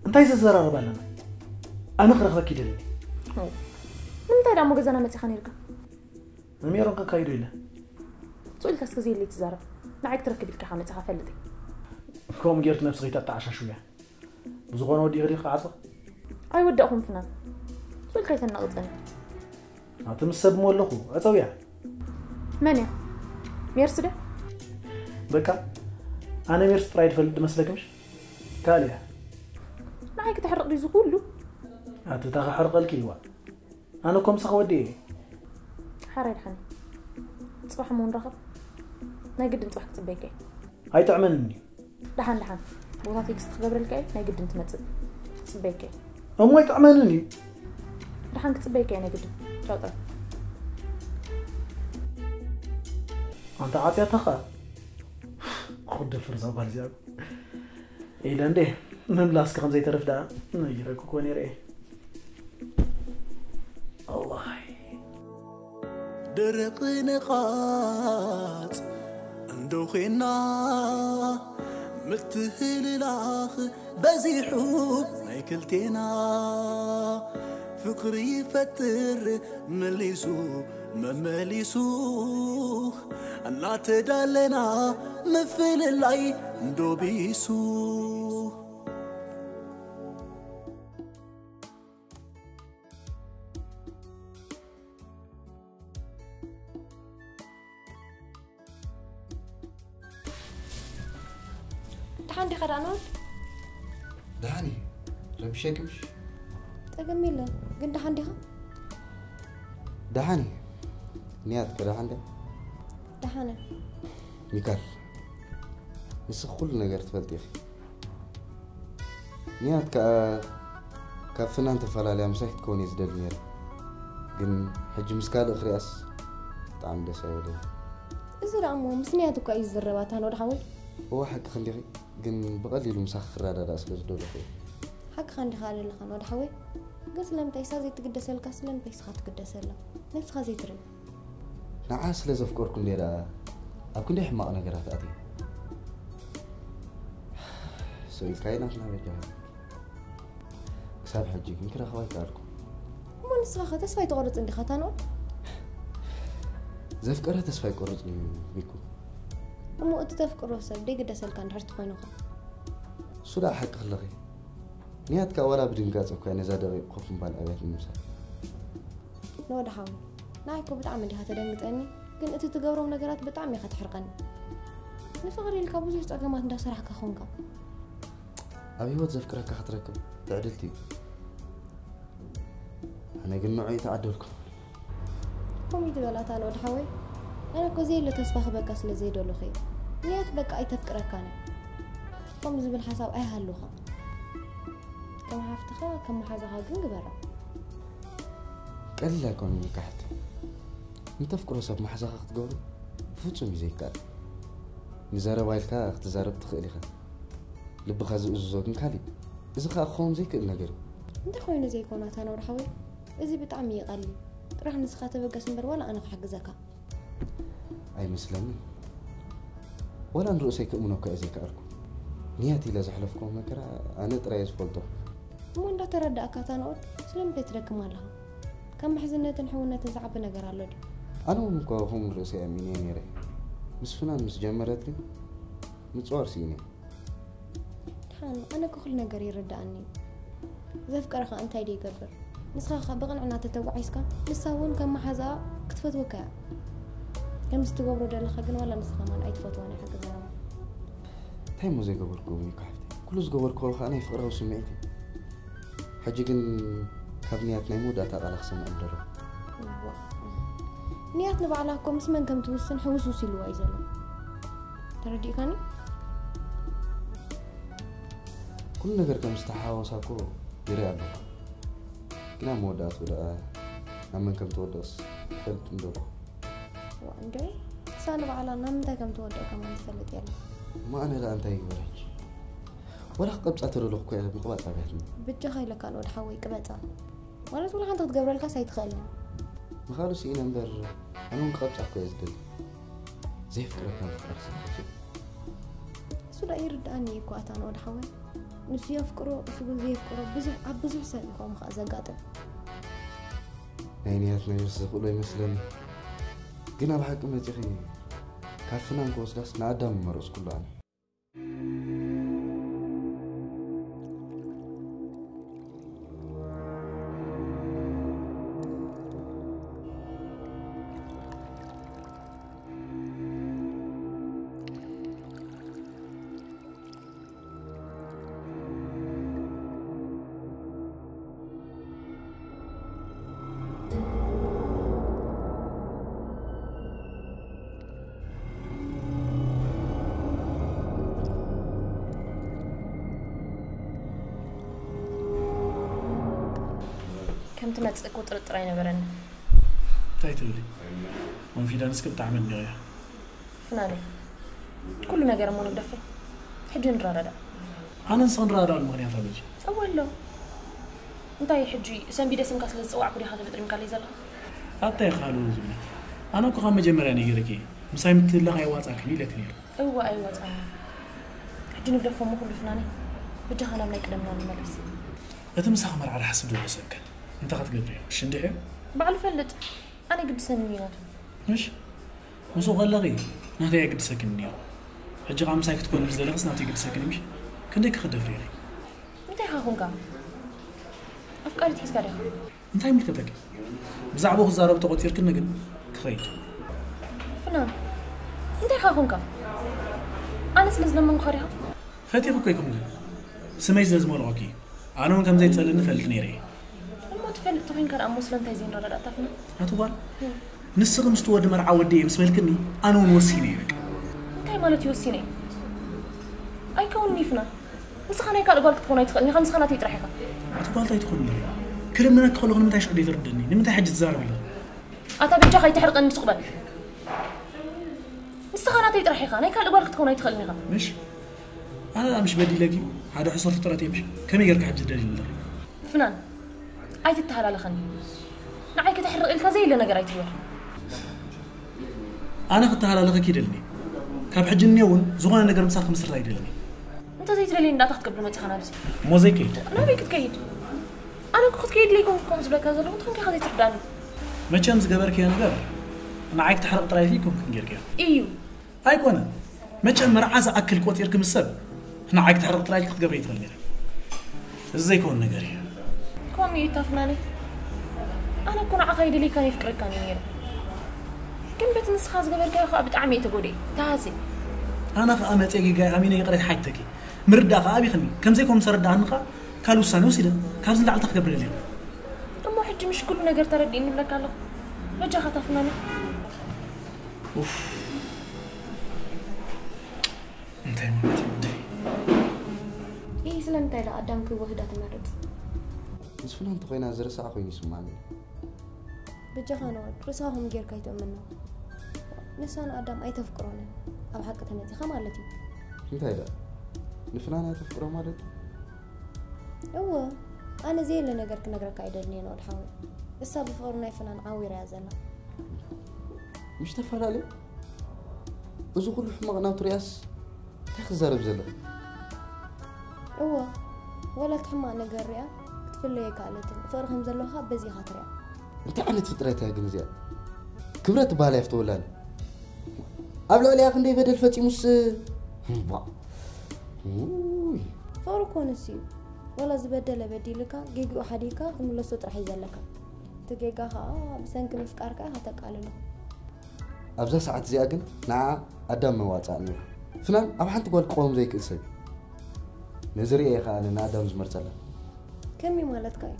እንታይ ዘዘራርብ ኣለና? ኣነ ክረኽበኪ ይደሊ። ኦ። ንምንታይ ደኣ እሞ ገዛና መጺኻ ነይርካ? ንሜሮን ከካይዶ ኢለ። ስቕ ኢልካ እስከ ዘየለይ ትዛረብ። ንዓይ ክትረክብ ኢልካ ኢኻ መጺኻ ፈልጥ። ከምኡ ጌርኪ ነብስኺ ተተዓሻሽውያ። ብዝኾነ ወዲእኺ ዲኺ ክዓጽዋ? ኣይወዳእኹን ፍናን። ስቕ ኢልካ ኣይተናቕጸኒ። ኣቲ ምስ ሰብ እሞ ኣለኹ፣ ዕጸውያ። መን እያ? ሜርሲ ድያ? በቃ፣ ኣነ ሜርሲ ጥራይ ዝፈልጥ ድመስለኪ ምሽ? ካልእ እያ። ንዓይ ክተሕርቕ ድዩ እዚ ኩሉ? ኣቲ እታ ከሕርቐልኪ እዋ። ኣነ እኮ ምሳኺ ወዲኤ። ሓራይ ደሓን። ጽባሕ እሞ ንራኸብ። ናይ ግድን ጽባሕ ክጽበየካ እየ። ኣይጥዕመንን እዩ። ደሓን ደሓን። ቦታ ቴክስት ክገብረልካ እየ፣ ናይ ግድን ትመጽእ። ክጽበየካ እየ። እሞ ኣይጥዕመንን እዩ። ደሓን ክጽበየካ እየ ናይ ግድን። ቻው ጥራይ። ኣንታ ዓጽያታ ኸኣ። ክደፍር እዛ ጓል እዚኣ። ኢለ እንዴ፣ ምምላስኪ ከም ዘይተርፍ ደኣ ነጊረኪ እኮ ነይረ እየ። ኣዋይ። ደረቕ ነቓጽ እንዶ ዄንና ምትህልላኽ በዚሑ ናይ ክልቴና ፍቕሪ ይፈጥር መሊሱ መመሊሱ እናተዳለና ምፍልላይ እንዶ ቢሱ። ደሓን ዲኻ ዳንኤል? ደሓን እየ። ረቢሸኪ ምሽ? ጸገም የለን፣ ግን ደሓን ዲኻ? ደሓን እየ። ንያት ከ ደሓን ድያ? ደሓን እየ። ሚካል፣ ንስኺ ኩሉ ነገር ትፈልጢ ኢኺ። ንያት ከኣ ካብ ፍናን ተፈላልያ ምሳይ ክትከውን እየ ዝደሊ ነይረ። ግን ሕጂ ምስ ካልእ ክሪኣስ ብጣዕሚ ደስ ኣይበለኒ። እዚ ደኣ እሞ ምስ ንያት እኳ እዩ ዝዝረብ ኣታ ኖድ ሓወይ። እወ ሓቅኺ እንዲኺ፣ ግን ብቐሊሉ ምሳኺ ክረዳዳእ ስለ ዝደለኹ እየ። ሓቅኻ እንዲኻ ዘለኻ ኖድ ሓወይ። ግን ስለምንታይ እሳ ዘይትግደሰልካ ስለምንታይ እስኻ ትግደሰላ? ነብስኻ ዘይትርኢ? ንዓ ስለ ዘፍቀርኩ እንዴ ደኣ ኣብ ክንደይ ሕማቕ ነገራት ኣትየ። ስቕ ኢልካ ናትና በጃኻ። ክሳብ ሕጂ ግን ክረኽባ ኣይከኣልኩ። እሞ ንስኻ ኸ ተስፋ ኣይትቖርጽ እንዲኻ ታኖ? ዘፍቀረ ተስፋ ኣይቆርጽን እዩ ቢኩ። እሞ እቲ ተፍቅሮ ሰብ ደይግደሰልካ እንድሕር ትኾይኑ ኸ? እሱ ደኣ ሓቂ ክለኺ። ንያትካ ዋላ ብድንጋጸ እኳ ነዛ ደቂቕ ኮፍ ምባል ኣብያት ንምሳል። ንወዲ ሓወይ፣ ንዓይ እኮ ብጣዕሚ እንዲኻ ተደንግጸኒ፣ ግን እቲ ትገብሮም ነገራት ብጣዕሚ ኢኻ ትሕርቐኒ። ንፍቕሪ ኢልካ ብዙሕ ጸገማት እንዳሰራሕካ ኾንካ። ኣብ ህይወት ዘፍቅረካ ክትረክብ ትዕድልቲ እዩ። ኣነ ግን ንዑ ኣይተዓደልኩ። ከምኡ ትበል ኣታ ንወዲ ሓወይ፣ ኣነ እኮ ዘየለ ተስፋ ክበካ ስለ ዘይደለኹ እየ። ንያት በቃ ኣይተፍቅረካን እያ። ከምኡ ዝብል ሓሳብ ኣይሃሉኻ። ከም ሓፍትኻ፣ ከም መሓዛኻ ግን ግበራ። ቀሊል ኣይኮነን ኢልካ ሓፍተይ። ንተፍቅሮ ሰብ መሓዛኻ ክትገብሮ ብፍጹም እዩ ዘይከኣል። ንዘረባ ኢልካ ክትዛረብ ትኽእል ኢኻ። ልብኻ ዝእዝዞ ግን ካልእ እዩ። እዚ ኸኣ ክኸውን ዘይክእል ነገር እዩ። እንታይ ኮይኑ ዘይኮነ ኣታ ኖር ሓወይ? እዚ ብጣዕሚ እዩ ቀሊል። ጥራሕ ንስኻ ተበገስ እምበር ዋላ ኣነ ክሕግዘካ። ኣይመስለንን። ዋላ ንርእሰይ ክእምኖ እኳ እየ ዘይከኣልኩ። ንያት ኢለ ዘሕለፍክዎ መከራ ኣነ ጥራይ እየ ዝፈልጦ። እሞ እንዳተረዳእካ እታ ንኡድ ስለምንታይ ትደክም ኣለኻ? ካብ ምሕዝነትን ሕውነትን ዝዓቢ ነገር ኣሎ ድዩ? ኣነ እውን እኮ ከምኡ ንርእሰይ ኣሚነ እየ ነይረ። ምስ ፍናን ምስ ጀመረት ግን ምጽዋር ስኢነ። ድሓን ኣነ እኮ ኩሉ ነገር ይርዳኣኒ እዩ። ዘፍቀረ ኸኣ እንታይ ደይገብር? ንስኻ ኸኣ ብቕንዕና ተተጓዒዝካ፣ ንሳ እውን ከም መሓዛኣ ክትፈትወካ እያ። ከምዚ ትገብሮ ዘለኻ ግን ዋላ ንስኻ ማን ኣይትፈትዋን እያ ሓቂ ዘረባ። እንታይ እሞ ዘይገበርኩ እኮ ሓፍተይ? ኩሉ ዝገበርኩ ከዓ ናይ ፍቕራዊ ስምዒት እዩ። ሕጂ ግን ካብ ንያት ናይ መወዳእታ ቃላ ክሰምዕ ደሎ። እዋ። ንያት ንባዕላ እኮ ምስ መን ከም ትውስን ሕውስውስ ኢልዋ እዩ ዘሎ። ተረዲእካኒ? ኩሉ ነገር ከም ዝተሓዋወሳ እኮ ይርኢ ኣለኹ። ግን ኣብ መወዳእትኡ ደኣ ናብ መን ከም ትወድቕስ ትፈልጥ እንዶ? ዋ እንዶ እሳ ንባዕላ ናብ ምንታይ ከም ትወድቕ ከማን ትፈልጥ የላ። ማእነ ደኣ እንታይ ይግበር ሕጂ? ወላ ክቐብጻ ተደለኹ እኮ እያ ምቕባጽ ኣብያትኒ። ብጃኻ ኢለካ ንወድ ሓወይ ቅበጻ። ማለት ወላ ሓንቲ ክትገብረልካስ ኣይትኽእልን። ምኻሉ ስኢነ እምበር ኣነ እውን ክቐብጻ እኮ እየ ዝደሊ። ዘየፍቅረካ ምፍቃር ዝኸፍእ። እሱ ዳ ይርዳእኒ እዩ እኮ ኣታ ንወድ ሓወይ። ንሱ የፍቅሮ እሱ ግን ዘየፍቅሮ ብዙሕ ኣብ ብዙሕ ሰብ ይኸውን ከዓ ዘጋጥም። ናይ ንያት ነገር ዝኽእሎ ይመስለኒ። ግን ኣብ ሓቂ መጺኺ ካብ ፍናን ክወስዳስ ንኣዳም መረጽኩሉ ኣነ። ከም ትመጽእ እኮ ጥርጥር ኣይነበረኒ። እንታይ ትብሊ? ኮንፊደንስኪ ብጣዕሚ ኣድኒቐዮ። ፍናነይ፣ ኩሉ ነገር እሞ ንግደፈ። ሕጂ ንረዳዳእ። ኣነ ንስኺ ንረዳዳእሉ ምኽንያት ኣለኪ? እወ ኣሎ። እንታይ ሕጂ ሰንቢደ ስምካ ስለ ዝጸዋዕኩ ዲኻ ተፈጥሪምካለይ ዘለኻ? ኣታይ ኻሉ ዝብለኪ? ኣነ እኮ ካብ መጀመርያ ነጊረኪ፣ ምሳይ ምትልላኽ ኣይዋጻእክን ኢለኪ ነይረ። እወ ኣይዋጻእን። ሕጂ ንግደፎ እሞ ኩሉ ፍናነይ። ብጃኻ ናብ ናይ ቅደምና ንመለስ። እቲ ምሳኺ መርዓ ርሓስ ዶ ወሰንከ? እንታይ ክትገብሪ? እሺ እንድሕር? ባዕሉ ፈልጥ። ኣነ ግድሰኒ እዩ ናቱ። ምሽ? ምስኡ ከለኺ ናተይ ኣይግድሰክን ነይሩ። ሕጂ ኸኣ ምሳይ ክትኮኒ ምስ ደለኽስ ናቱ ይግድሰክን ምሽ? ክንደይ ክኽደፍሪ ኢኺ? እንታይ ኢኻ ኮንካ? ኣፍቃሪት ሒዝካ ዲኻ? እንታይ ይምልከተኪ? ብዛዕባኡ ክዛረብ ተቖጺርክኒ ግን ክኸይድ። ፍናን፣ እንታይ ኢኻ ኮንካ? ኣነ ስለ ዝለመንኩኻ ዲኻ? ፈቲኹ እኮ ኣይኮንኩን። ስመይ ስለ ዝመረቐኪ እዩ። ኣነ እውን ከም ዘይትጸልእኒ እፈልጥ ነይረ እየ። እሞ ትፈልጥ ተኾይንካ ደኣ እሞ ስለምንታይ ዘይንረዳዳእ እታ ፍናን? ኣቲ ጓል፣ ንስኺ ምስቲ ወዲ መርዓ ወዲ እየ ምስ በልክኒ ኣነ እውን ወሲነ እየ በቃ። እንታይ ማለት እዩ ወሲነ እየ? ኣይከውንን እዩ ፍናን። ንስኻ ናይ ካልእ ጓል ክትኮን ኣይትኽእልን ኢኻ፣ ንስኻ ናተይ ጥራሕ ኢኻ። ኣቲ ጓል እንታይ ትኾኒ ኣለኺ? ክልምነኪ ከለኹ ንምንታይ ሽዑ ዘይትርድእኒ? ንምንታይ ሕጂ ትዛረቢ ኣለኺ? ኣታ በጃኻ ኣይተሕርቐኒ ስቕ በል። ንስኻ ናተይ ጥራሕ ኢኻ፣ ናይ ካልእ ጓል ክትኮን ኣይትኽእልን ኢኻ። ምሽ? ኣነ ደኣ ምሽ በዲለኪ ሓደ ሕሱር ፍጥረት እየ ምሽ? ከመይ ጌርካ ሕጂ ትደልይኒ ኣለኺ? ፍናን፣ ኣይትተሃላለኸኒ። ንዓይ ከተሕርቕ ኢልካ ዘየለ ነገር ኣይትግበር። ኣነ ክተሃላለኸኪ ይደልኒ። ካብ ሕጂ እኒኦ እውን ዝኾነ ነገር ምሳኺ ክምስርት ኣይደልኒ። እንተዘይትደልየኒ ደኣ እንታይ ክትገብር መፂኻ ናብዚ? እሞ ዘይከይድ? ናበይ ክትከይድ? ኣነ እኮ ክትከይድ ለይኮንኩ ከምኡ ዝብለካ ዘለኹ እንታይ ኢኻ ዘይትርዳኒ? መቸም ዝገበርክዮ ነገር ንዓይ ክተሕርቕ ጥራይ ኢልኪ ኣይኮንክን ጌርክዮ። እዩ። ኣይኮነን። መቸም መርዓ ዝኣክል ቆፂርኪ ምስ ሰብ ንዓይ ክተሕርቕ ጥራይ ኢልኪ ክትገብሪ ኣይትኽእልን ኢኺ። እዚ ዘይከውን ነገር እዩ። ከምኡ እዩ እታ ፍናነይ። ኣነ እኮ ንዓኻ ይደልየካን የፍቅረካን እየ ነይረ። ግን በቲ ንስኻ ዝገበርካዮ ከዓ ብጣዕሚ እየ ተጎዲኤ። ተሃስየ። ኣነ ከዓ መፅየ ጌጋይ ኣሚነ ይቕሬታ ሓቲተኪ። ምርዳእ ከዓ ኣቢኽኒ። ከምዘይኮን ምስ ኣረዳእኒ ከዓ ካልእ ውሳነ ወሲደ። ካብዚ ንላዕሊ እንታይ ክገብር ደልየ? እሞ ሕጂ ምሽ ኩሉ ነገር ተረዲእኒ ይብለካ ኣለኹ። በጃኻ እታ ፍናነይ። ኡፍ። እንታይ ማለት እዩ ወደይ? ይህ ስለምንታይ ዶ ኣዳም ክዋህዳ ትመርጽ? ምስ ፍናን እንተኾይና ዝረሳዕ ኮይኑ ይስማዓኒ። በጃኻ ንወድ ርእስኻ ከምኡ ጌርካ ኣይትእመኖ። ንሳ ንኣዳም ኣይተፍቅሮን እያ። ኣብ ሓቂ ተመጺኻ ማለት እዩ። እንታይ ደኣ? ንፍናን እያ ተፍቅሮ ማለት እዩ? እወ፣ ኣነ ዘየለ ነገር ክነግረካ ኣይደልን እየ ንወድ ሓወይ። እሳ ብፍቕሪ ናይ ፍናን ዓዊራ እያ ዘላ። ምሽ ተፈላለዩ? እዚ ኩሉ ሕማቕ ናቱ ሪኣስ እንታይ ክዛረብ ዘለኺ? እወ፣ ዋላ እቲ ሕማቕ ነገር ሪኣ ክትፍለዮ ኣይከኣለትን። ፍቕሪ ከም ዘለዋ በዚ ኢኻ ትሪኣ። እንታይ ዓይነት ፍጥረት እያ ግን እዚኣ? ክብረት ትበሃል እያ ፍተወላኒ። ኣብ ልዕሊኣ ክንደይ በደል ፈጺሙስ እምባ። ውይ። ፍቕሪ እኮ ንሱ እዩ። ወላ ዝበደለ በዲልካ፣ ጌግኡ ሓዲግካ ክምለሶ ጥራሕ እዩ ዘለካ። እቲ ጌጋ ኸኣ ብሰንኪ ምፍቃርካ ኢኻ ተቃልሎ። ኣብዛ ሰዓት እዚኣ ግን ንዓ ኣዳም መዋጽኣ ነይሩ። ፍናን ኣብ ሓንቲ ጓል ክቐውም ዘይክእል ሰብ እዩ። ነዚ ርእየ እየ ኸኣ ኣነ ንኣዳም ዝመርጸላ። ከመይ ማለትካ እዩ?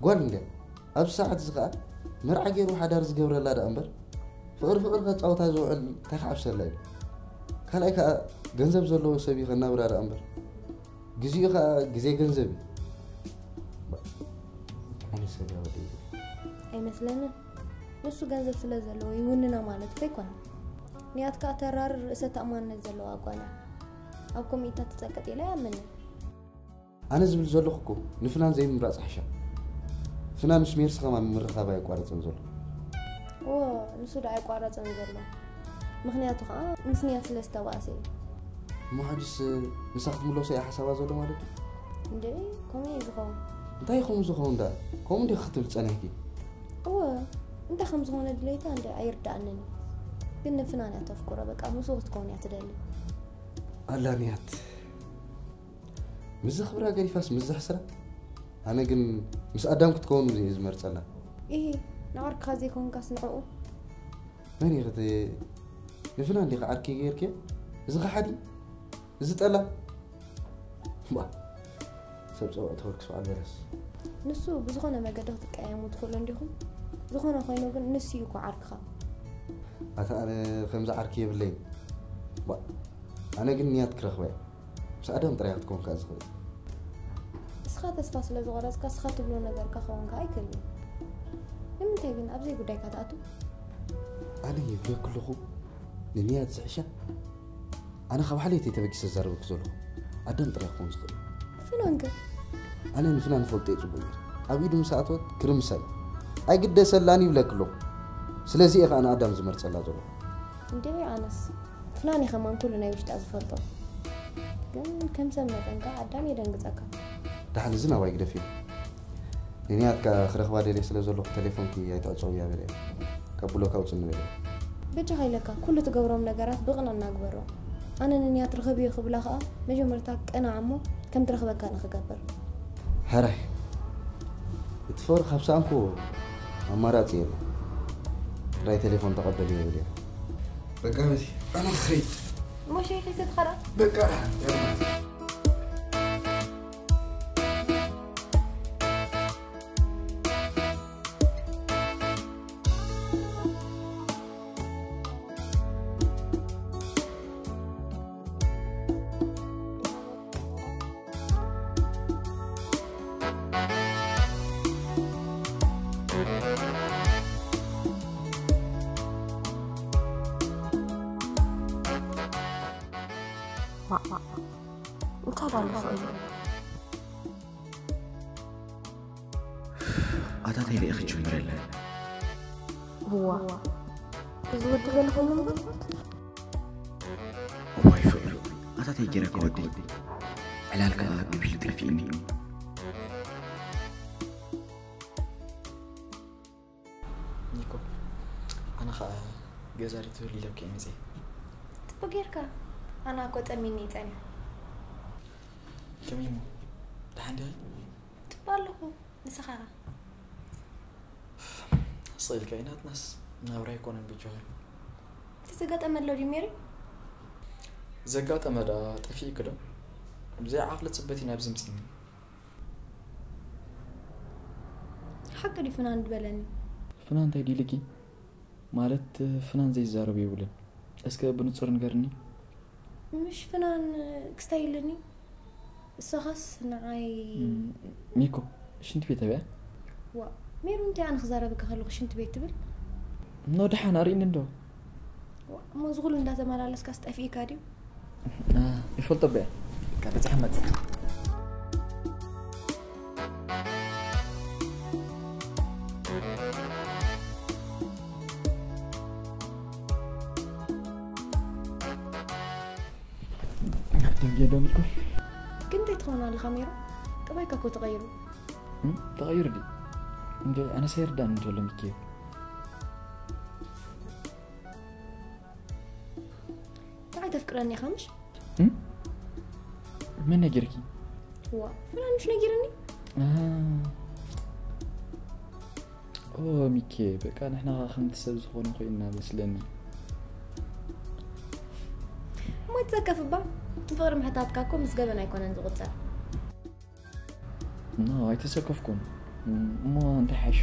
ጓል እንድያ። ኣብዚ ሰዓት እዚ ኸኣ መርዓ ገይሩ ሓዳር ዝገብረላ ደኣ እምበር፣ ፍቕሪ ፍቕሪ ከጻውታ ዝውዕል እንታይ ክዓብሰላ እዩ? ካልኣይ ከኣ ገንዘብ ዘለዎ ሰብ እዩ ከናብራ ደኣ እምበር፣ ግዜኡ ኸኣ ግዜ ገንዘብ እዩ። ኣነ ሰብ ያወደይ። ኣይመስለንን። ንሱ ገንዘብ ስለ ዘለዎ ይውንና ማለት እኮ ኣይኮነን። ንያት ከኣ ተራሪ ርእሰ ተኣማንነት ዘለዋ ጓል እያ። ኣብ ኮሚታ ትጸቅጥ ኢለ ኣይኣምንን። ኣነ ዝብል ዘለኹ እኮ ንፍናን ዘይምምራጽ ሓሻ። ፍናን ምስ ሜርሲ ከማን ምርኻብ ኣየቋረጸን ዘሎ። እዎ፣ ንሱ ደኣ ኣይቋረጸን ዘሎ። ምኽንያቱ ኸኣ ምስ ንያት ስለ ዝተባእሰ እዩ። እሞ ሕጅስ ንሳ ክትምለሶ እያ ሓሳባ ዘሎ ማለት እዩ? እንዴ፣ ከምኡ እዩ ዝኸውን። እንታይ ከምኡ ዝኸውን ደኣ? ከምኡ እንዲኺ ክትብል ጸኒሕኪ? እወ፣ እንታይ ከም ዝኾነ ድሌታ እንደ ኣይርድኣንን እዩ። ግን ንፍናን እያ ተፍቅሮ፣ በቃ ምስኡ ክትከውን እያ ትደሊ። ኣላ ንያት። ምስዚ ክብራ ገዲፋስ ምስዚ ሕስራ? ኣነ ግን ምስ ኣዳም ክትከውን እየ ዝመርጸላ። ኢሂ፣ ንዓርክኻ ዘይኮንካስ ንዕኡ? መን እዩ ክት-፣ ንፍናን ዲኺ ዓርኪ ጌርክዮ? እዚ ከሓዲ? እዚ ጠላ? እምባ፣ ሰብ ጸውዕ ተወርክስ በዓል በለስ። ንሱ ብዝኾነ መገዲ ክትቀየሙ ትኽእሉ እንዲኹም። ዝኾነ ኮይኑ ግን ንሱ እዩ እኮ ዓርክኻ። ኣታ ኣነ ከምዚ ዓርኪ የብለይን። እምባ፣ ኣነ ግን ንያት ክረኽባ እየ። ምስ ኣዳም ጥራይ ክትከውን ከኣ ዝኽእል። እስኻ ተስፋ ስለ ዝቖረጽካ እስኻ ትብሎ ነገር ከኸውን ከኣ ኣይክእልን። ንምንታይ ግን ኣብ ዘይጉዳይካ ትኣቱ? ኣነ ይብለኪ ኣለኹ፣ ንንያት ዝሕሻ። ኣነ ካብ ሓልዮተይ ተበጊሰ ዝዛረበኪ ዘለኹ። ኣዳም ጥራይ ክኸውን ዝኽእል። ፍናን ከ? ኣነ ንፍናን እፈልጦ እየ ጽቡቕ ጌረ። ኣብ ኢዱ ምስ ኣተወት ክርምሳ እዩ። ኣይግደሰላን ይብለኪ ኣለኹ። ስለዚ እየ ከኣ ንኣዳም ዝመርጸላ ዘለኹ። እንዴ ኣነስ ፍናን እየ ከማን ኩሉ ናይ ውሽጣ ዝፈልጦ። ግን ከም ሰብ መጠን ከኣ ኣዳም የደንግጸካ። ደሓን እዚ ናባይ ግደፍዮ። ንንያት ከኣ ክረኽባ ደልየ ስለ ዘለኹ ተሌፎንኪ ኣይትዕጸውያ በልያ። ካብ ብሎክ ኣውጽኒ በልያ። በጃኻ ኢለካ ኩሉ ትገብሮም ነገራት ብቕንዕና ግበሮ። ኣነ ንንያት ርኸብዮ ክብላ ከኣ መጀመርታ ቅናዕ እሞ ከም ትረኽበካ ንኽገብር። ሕራይ። እቲ ፍቕሪ ካብ ሰኣንኩ ኣማራጺ የለን። ጥራይ ቴሌፎን ተቐበልዮ በልዮ። በቃ በዚ፣ ኣነ ክኸይድ። እሞ ሸይኺ ስትኸዳ? በቃ፣ ደሓን። ዋእ፣ ዋእ፣ እንታይ ደኣ ኣሎ? ኣታተይ ርኢኺ ጅምረለይ። እዋ፣ እዚ ወዲ ገለ ኮይኑ እምበር? እዋይ ፍቕሪ፣ ኣታተይ ጌረካ ወዲ። ዕላል ከኣ ግብሪ ጠፊእኒ። ኒኮ፣ ኣነ ኸኣ ገዛ ዶ ትህሉ ኢለኪ እየ መጺአ። ጽቡቕ ጌርካ። ኣነ እኮ ጠሚኒ እየ ጸኒሐ። ከመይ እሞ? ደሓን ዲኺ? ጽቡቕ ኣለኹ። ንስኻ ኸ? ስቕ ኢልካ እዩ ናትናስ። ናብራ ኣይኮነን በጃኺ። እቲ ዘጋጠመ ኣሎ ድዩ ሜሪ? ዘጋጠመ ደኣ ጠፊእኪ ዶ? ብዘይ ዓቕሊ ጽበት እዩ ናብዚ ምጺኒ። ሓቂ ድዩ ፍናን ዝበለኒ? ፍናን እንታይ ድዩ ኢልኪ? ማለት ፍናን ዘይዛረብ የብሉን። እስከ ብንጹር ንገርኒ። ምሽ ፍናን ክስታይ ኢልኒ። እሳኻስ ንዓይ እም፣ ሚኮ፣ ሽንቲ ቤት ኣብያ? ዋ፣ ሜሩ እንታይ ኣነ ክዛረበካ ከለኹ ሽንቲ ቤት ትብል? ኖ ደሓን ኣርእይኒ እንዶ። ዋ፣ እሞ እዚ ኩሉ እንዳተመላለስካስ ጠፊእካ ድዩ? አ፣ ይፈልጦ በያ። ካብ በጽሐ መጽእ። ደንጌ ዶ ሚኮ? ግን እንታይ ትኸውን ኣለኻ ሜሮ? ጠባይካ እኮ ተቐይሩ። እም፣ ተቐይሩ ድዩ? እንደ ኣነስ ኣይርዳእን እንተሎ ሚኪ። ንዓይ ተፍቅረኒ ኢኻ ምሽ? እም? መን ነጊርኪ? ዋ ፍናንሽ ነጊርኒ። ኦ ሚኬ፣ በቃ ንሕና ከምቲ ሰብ ዝኾነ ኮይንና መስለኒ። ሞት ዘከፍባ። ፍቕሪ ምሕታትካ እኮ ምስ ገበን ኣይኮነን ዝቑጸር። ኖ፣ ኣይተሰከፍኩን። እሞ እንታይ ሓሽ?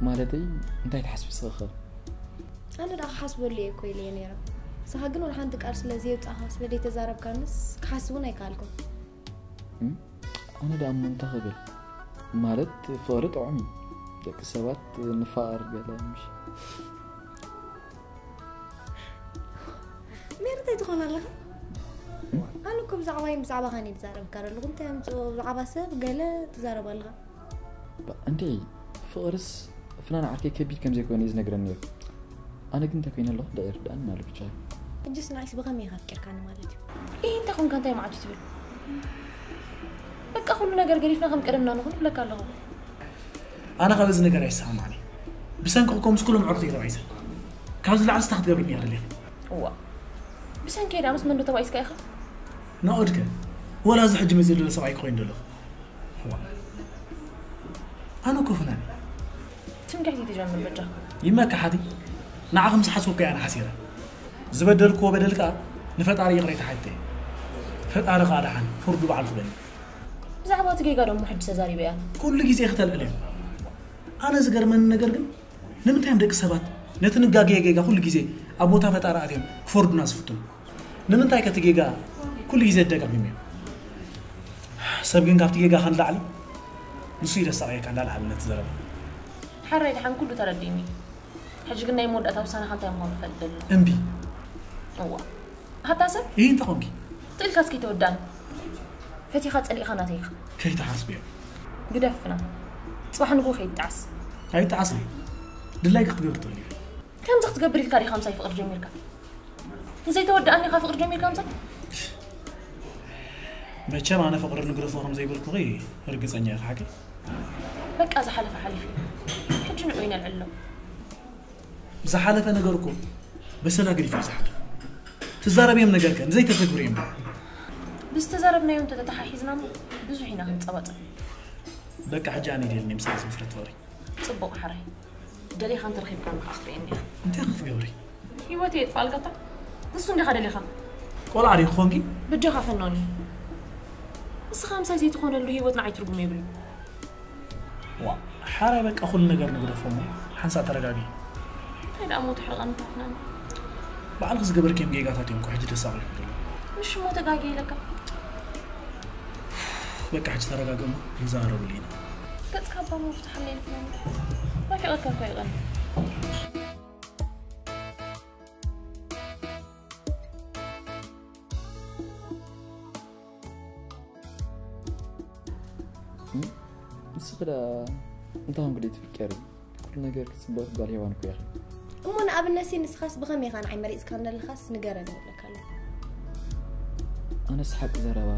ማለተይ እንታይ ትሓስቢ ስኸኸ? ኣነ ደኣ ክሓስበሉ እየ እኮ ኢለ እየ ነይረ። ንስኻ ግን ወላ ሓንቲ ቃል ስለ ዘየውጻእኻ ስለ ዘይተዛረብካንስ ክሓስብ እውን ኣይከኣልኩን። ኣነ ደኣ እሞ እንታይ ክብል? ማለት ፍቕሪ ጥዑም እዩ። ደቂ ሰባት ንፋቐር ገለ ምሽ? ሜሪ እንታይ ትኾን ኣለኻ? ኣነ እኮ ብዛዕባይ ብዛዕባኻን እየ ዝዛረበካ ዘለኹ። እንታይ ኣምፅኦ ብዛዕባ ሰብ ገለ ትዛረብ ኣለኻ? እንዴ፣ ፍቕርስ ፍናን ዓርከይ ከቢድ ከም ዘይኮነ እዩ ዝነግረኒ ነይሩ። ኣነ ግን እንታይ ኮይነ ኣለኹ ደኣ ይርዳእኒ ማለት ብቻ። ሕጅስ ንዓይስ ብኸመይ ኢኻ ኣፍቂርካኒ ማለት እዩ? ይህ እንታይ ኮንካ እንታይ መዓት ትብል? በቃ ኩሉ ነገር ገዲፍና ከም ቀደምና ንኹን ብለካ ኣለኹ። ኣነ ካብ እዚ ነገር ኣይሰማማዕኒ። ብሰንኪ ኮምስ ኩሎም ዕርክቲ ተባይሰ። ካብዚ ላዕሊ ስታ ክትገብርኒ እያ ደሊኻ። እዋ ብሰንኪ ዳ ምስ መንዶ ተባይስካ ኢኻ? ናኦድከ ወላ እዚ ሕጂ መዚ ዘሎ ሰብኣይ ክኾይን ደለኹ። እዋ ኣነ ኮ ፍናን ትምክሕቲ ትጀምር በጃ። ይመካሓቲ ንዓ ከም ዝሓስበኩ እያ ሓሲረ። ዝበደልክዎ በደል ከዓ ንፈጣሪ ይቕሬታ ሓተ። ፈጣሪ ከዓ ደሓን ፍርዱ በዓል ክበል። ብዛዕባ እቲ ጌጋ ደሞ ሕጂ ተዛሪበ እያ። ኩሉ ግዜ ክተልዕል እዩ። ኣነ ዝገርመኒ ነገር ግን ንምንታይ እዮም ደቂ ሰባት ነቲ ንጋገየ ጌጋ ኩሉ ግዜ ኣብ ቦታ ፈጣሪ ኣትዮም ክፈርዱና ዝፍትኑ? ንምንታይ ከቲ ጌጋ ኩሉ ግዜ ደጋጊሙ እዩ? ሰብ ግን ካብቲ ጌጋ ከንላዕሊ ንሱ ይደሳቀየካ እንዳልዓለ ነቲ ዘረባ። ሓራይ ደሓን ኩሉ ተረዲእኒ። ሕጂ ግን ናይ መወዳእታ ውሳነኻ እንታይ ምዃኑ ክፈልጥ ደሊ። እምቢ። እዋ ኣታ ሰብ ይህ እንታይ ኮንኪ? ትእልካ እስኪ ተወዳእኒ። ፈቲኻ ጸሊእኻ ናተይኻ። ከይትሓስብዮ። ግደፍና። ጽባሕ ንግሆ ከይትጣዕስ። ኣይጣዓስን። ድላይካ ክትገብር ትኽእል እዩ። ከምዚ ክትገብር ኢልካ ዲኻ ምሳይ ፍቕሪ ጀሚርካ? ንዘይተወድኣኒ ኢኻ ፍቕሪ ጀሚርካ ምሳይ? መቸም ኣነ ፍቕሪ ንግደፎ ከም ዘይበልኩኺ ርግጸኛ ኢኻ ሓቂ? በቃ ዝሓለፈ ሓሊፉ እዩ። ሕጂ ንዑ ይነልዕሎ። ዝሓለፈ ነገር እኮ በሰላ ገዲፉ እዩ ዝሓልፍ። ትዛረብዮም ነገር ከ ንዘይተተግብርዮም ዶ? ብዝተዛረብናዮ እንተተተሓሒዝና እሞ ብዙሕ ኢና ክንጸባጸብ። በቃ ሕጂ ኣነ ይደልኒ ምሳይ ዝምስረት ፍቕሪ። ጽቡቕ ሓራይ። ደሊኻ እንተረኺብካ ንኸዓ ክትርእየኒ ኢኻ። እንታይ ክትገብሪ? ህይወተይ የጥፋልካታ? ንሱ እንዲኻ ደሊኻ? ቆልዓ ዲኺ ኮንኪ? በጃኻ ፈኖኒ። ንስኻ ምሳይ ዘይትኾነሉ ህይወት ንዓይ ትርጉም የብሉ። ዋ ሓራይ በቃ ኩሉ ነገር ንግደፎ እሞ ሓንሳእ ተረጋጊ። እንታይ ደኣ እሞ ተሕርቐኒ ታፍናኒ። ባዕልኺ ዝገበርክዮም ጌጋታት እዮም እኮ ሕጂ ደሳቒልኪ ዘለዉ። ምሽ እሞ ተጋጊ ኢለካ። በቃ ሕጂ ተረጋጊ እሞ ክንዛረበሉ ኢና። ገጽካ እባ ምፍትሓለይ ኢልክኒ። ናፊቐካ እኮ ይቐኒ። ንስኺ ደኣ እንታይ ኮንኪ ደይ ትፍቀሪ? ኩሉ ነገር ክጽበቕ ጓል ሄዋን እኮ ኢኺ። እሞ ንኣብነት ሲ ንስኻስ ብኸመይ ኢኻ ንዓይ መሪጽካ እንደለኻስ ንገረኒ ይብለካ ኣሎ። ኣነስ ሓቂ ዘረባ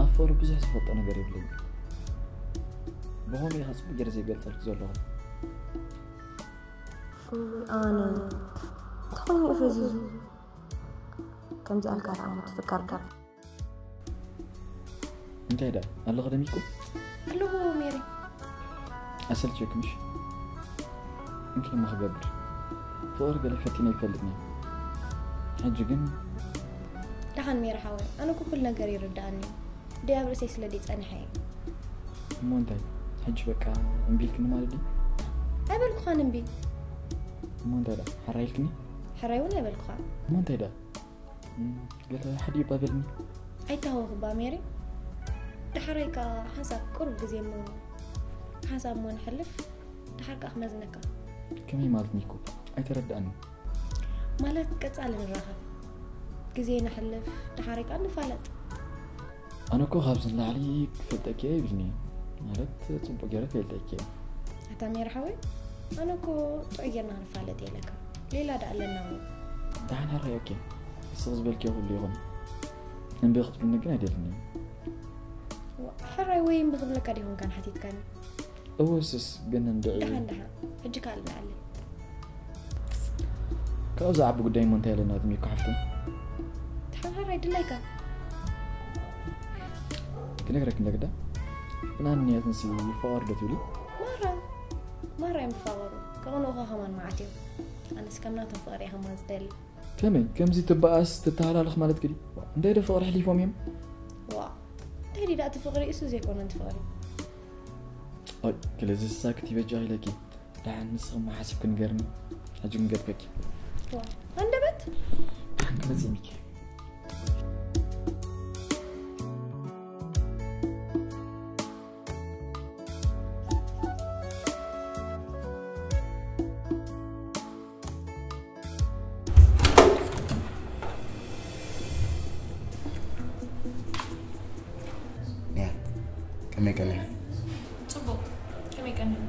ኣብ ፍቕሪ ብዙሕ ዝፈልጦ ነገር የብለይን። ብኸመይ ኢኻ ጽቡቕ ገይረ ዘይገልጸልኪ ዘለኹ? ኣነ ተኾይኑ ፈዚዙ ከምዚ ኣልካ ደኣ እሞ ትፍቀር ዶ? እንታይ ደኣ ኣለኹ ደሚቅኩም? ኣለኹ ሜሪ። ኣሰልችክምሽ? እንታይ እሞ ክገብር? ፍቕሪ ገለ ፈቲነ ይፈልጥኒ። ሕጂ ግን ደሓን ሜሪ ሓወይ፣ ኣነ እኮ ኩሉ ነገር ይርድኣኒ እዩ። ደይ ኣብ ርእሰይ ስለ ደይ ጸኒሐ እዩ። እሞ እንታይ? ሕጂ በቃ እምቢ ኢልክኒ ማለት ድዩ? ኣይበልኩኻን እምቢ። እሞ እንታይ ደኣ? ሕራይ ኢልክኒ? ሕራይ እውን ኣይበልኩኻን። እሞ እንታይ ደኣ? ገለ ሓዲ ባበልኒ። ኣይታወኽባ ሜሪ። ዳሕራይ ከኣ ሓንሳብ ቁሩብ ግዜ እሞ ሓንሳብ እሞ ንሕልፍ፣ ደሓር ከኣ ክመዝነካ። ከመይ ማለት ኒኮ? ኣይተረድኣኒ። ማለት ቀጻሊ ንራኸብ፣ ግዜ ነሕልፍ፣ ደሓራይ ከኣ ንፋለጥ። ኣነ እኮ ካብዚ ንላዕሊ ክፈልጠኪ እየ ይብልኒ። ማለት ጽቡቕ ገይረ ፈልጠኪ እየ። ኣታ ሜሪ ሓወይ፣ ኣነ እኮ ጥዑይ ጌርና ክንፋለጥ እየ ኢለካ። ሌላ ደኣ ኣለና እውን። ደሓን ሕራይ ኦኬ። ንስኺ ዝበልክዮ ኩሉ ይኹን። እምቢ ክትብልኒ ግን ኣይደልን እየ። ዋ፣ ሕራይ ወይ እምቢ ክብለካ ዲኹም ካን ሓቲትካኒ? እወ ስስ ግን እንድዒ። ደሓን ደሓን። ሕጂ ካልእ ንኣለ። ካብዚ ዓቢ ጉዳይ እሞ እንታይ ኣለና ትሚኮ ሓፍተይ? ኣይድለይካ። ክነግረክ እንደግዳ ፍናን ንያት ንሲ ይፋወር ዶ ትብሊ? ማራ ማራ እዮም ዝፋወሩ። ከቕንኡኻ ከማን መዓት እዮም። ኣነስ ከም ናቶም ፍቕሪ እየ ከማን ዝደሊ። ከመይ ከምዚ ትበኣስ ትተሃላለኽ ማለት ግዲ? እንታይ ዶ ፍቕሪ ሕሊፎም እዮም? ዋ እንታይ ዲዳ እቲ ፍቕሪ እሱ ዘይኮነ እቲ ፍቕሪ። ኦይ ክለዚ ሳክት ይበጃ ኢለኪ። ደሓን ንስኽማ ሓሲብክ ንገርኒ። ሕጂ ንገድፈኪ። ዋ ሃንደበት ደሓን ክመጽእ ሚኪ። ንያት ከመይ ቀኒኻ? ጽቡቕ። ከመይ ቀኒኻ?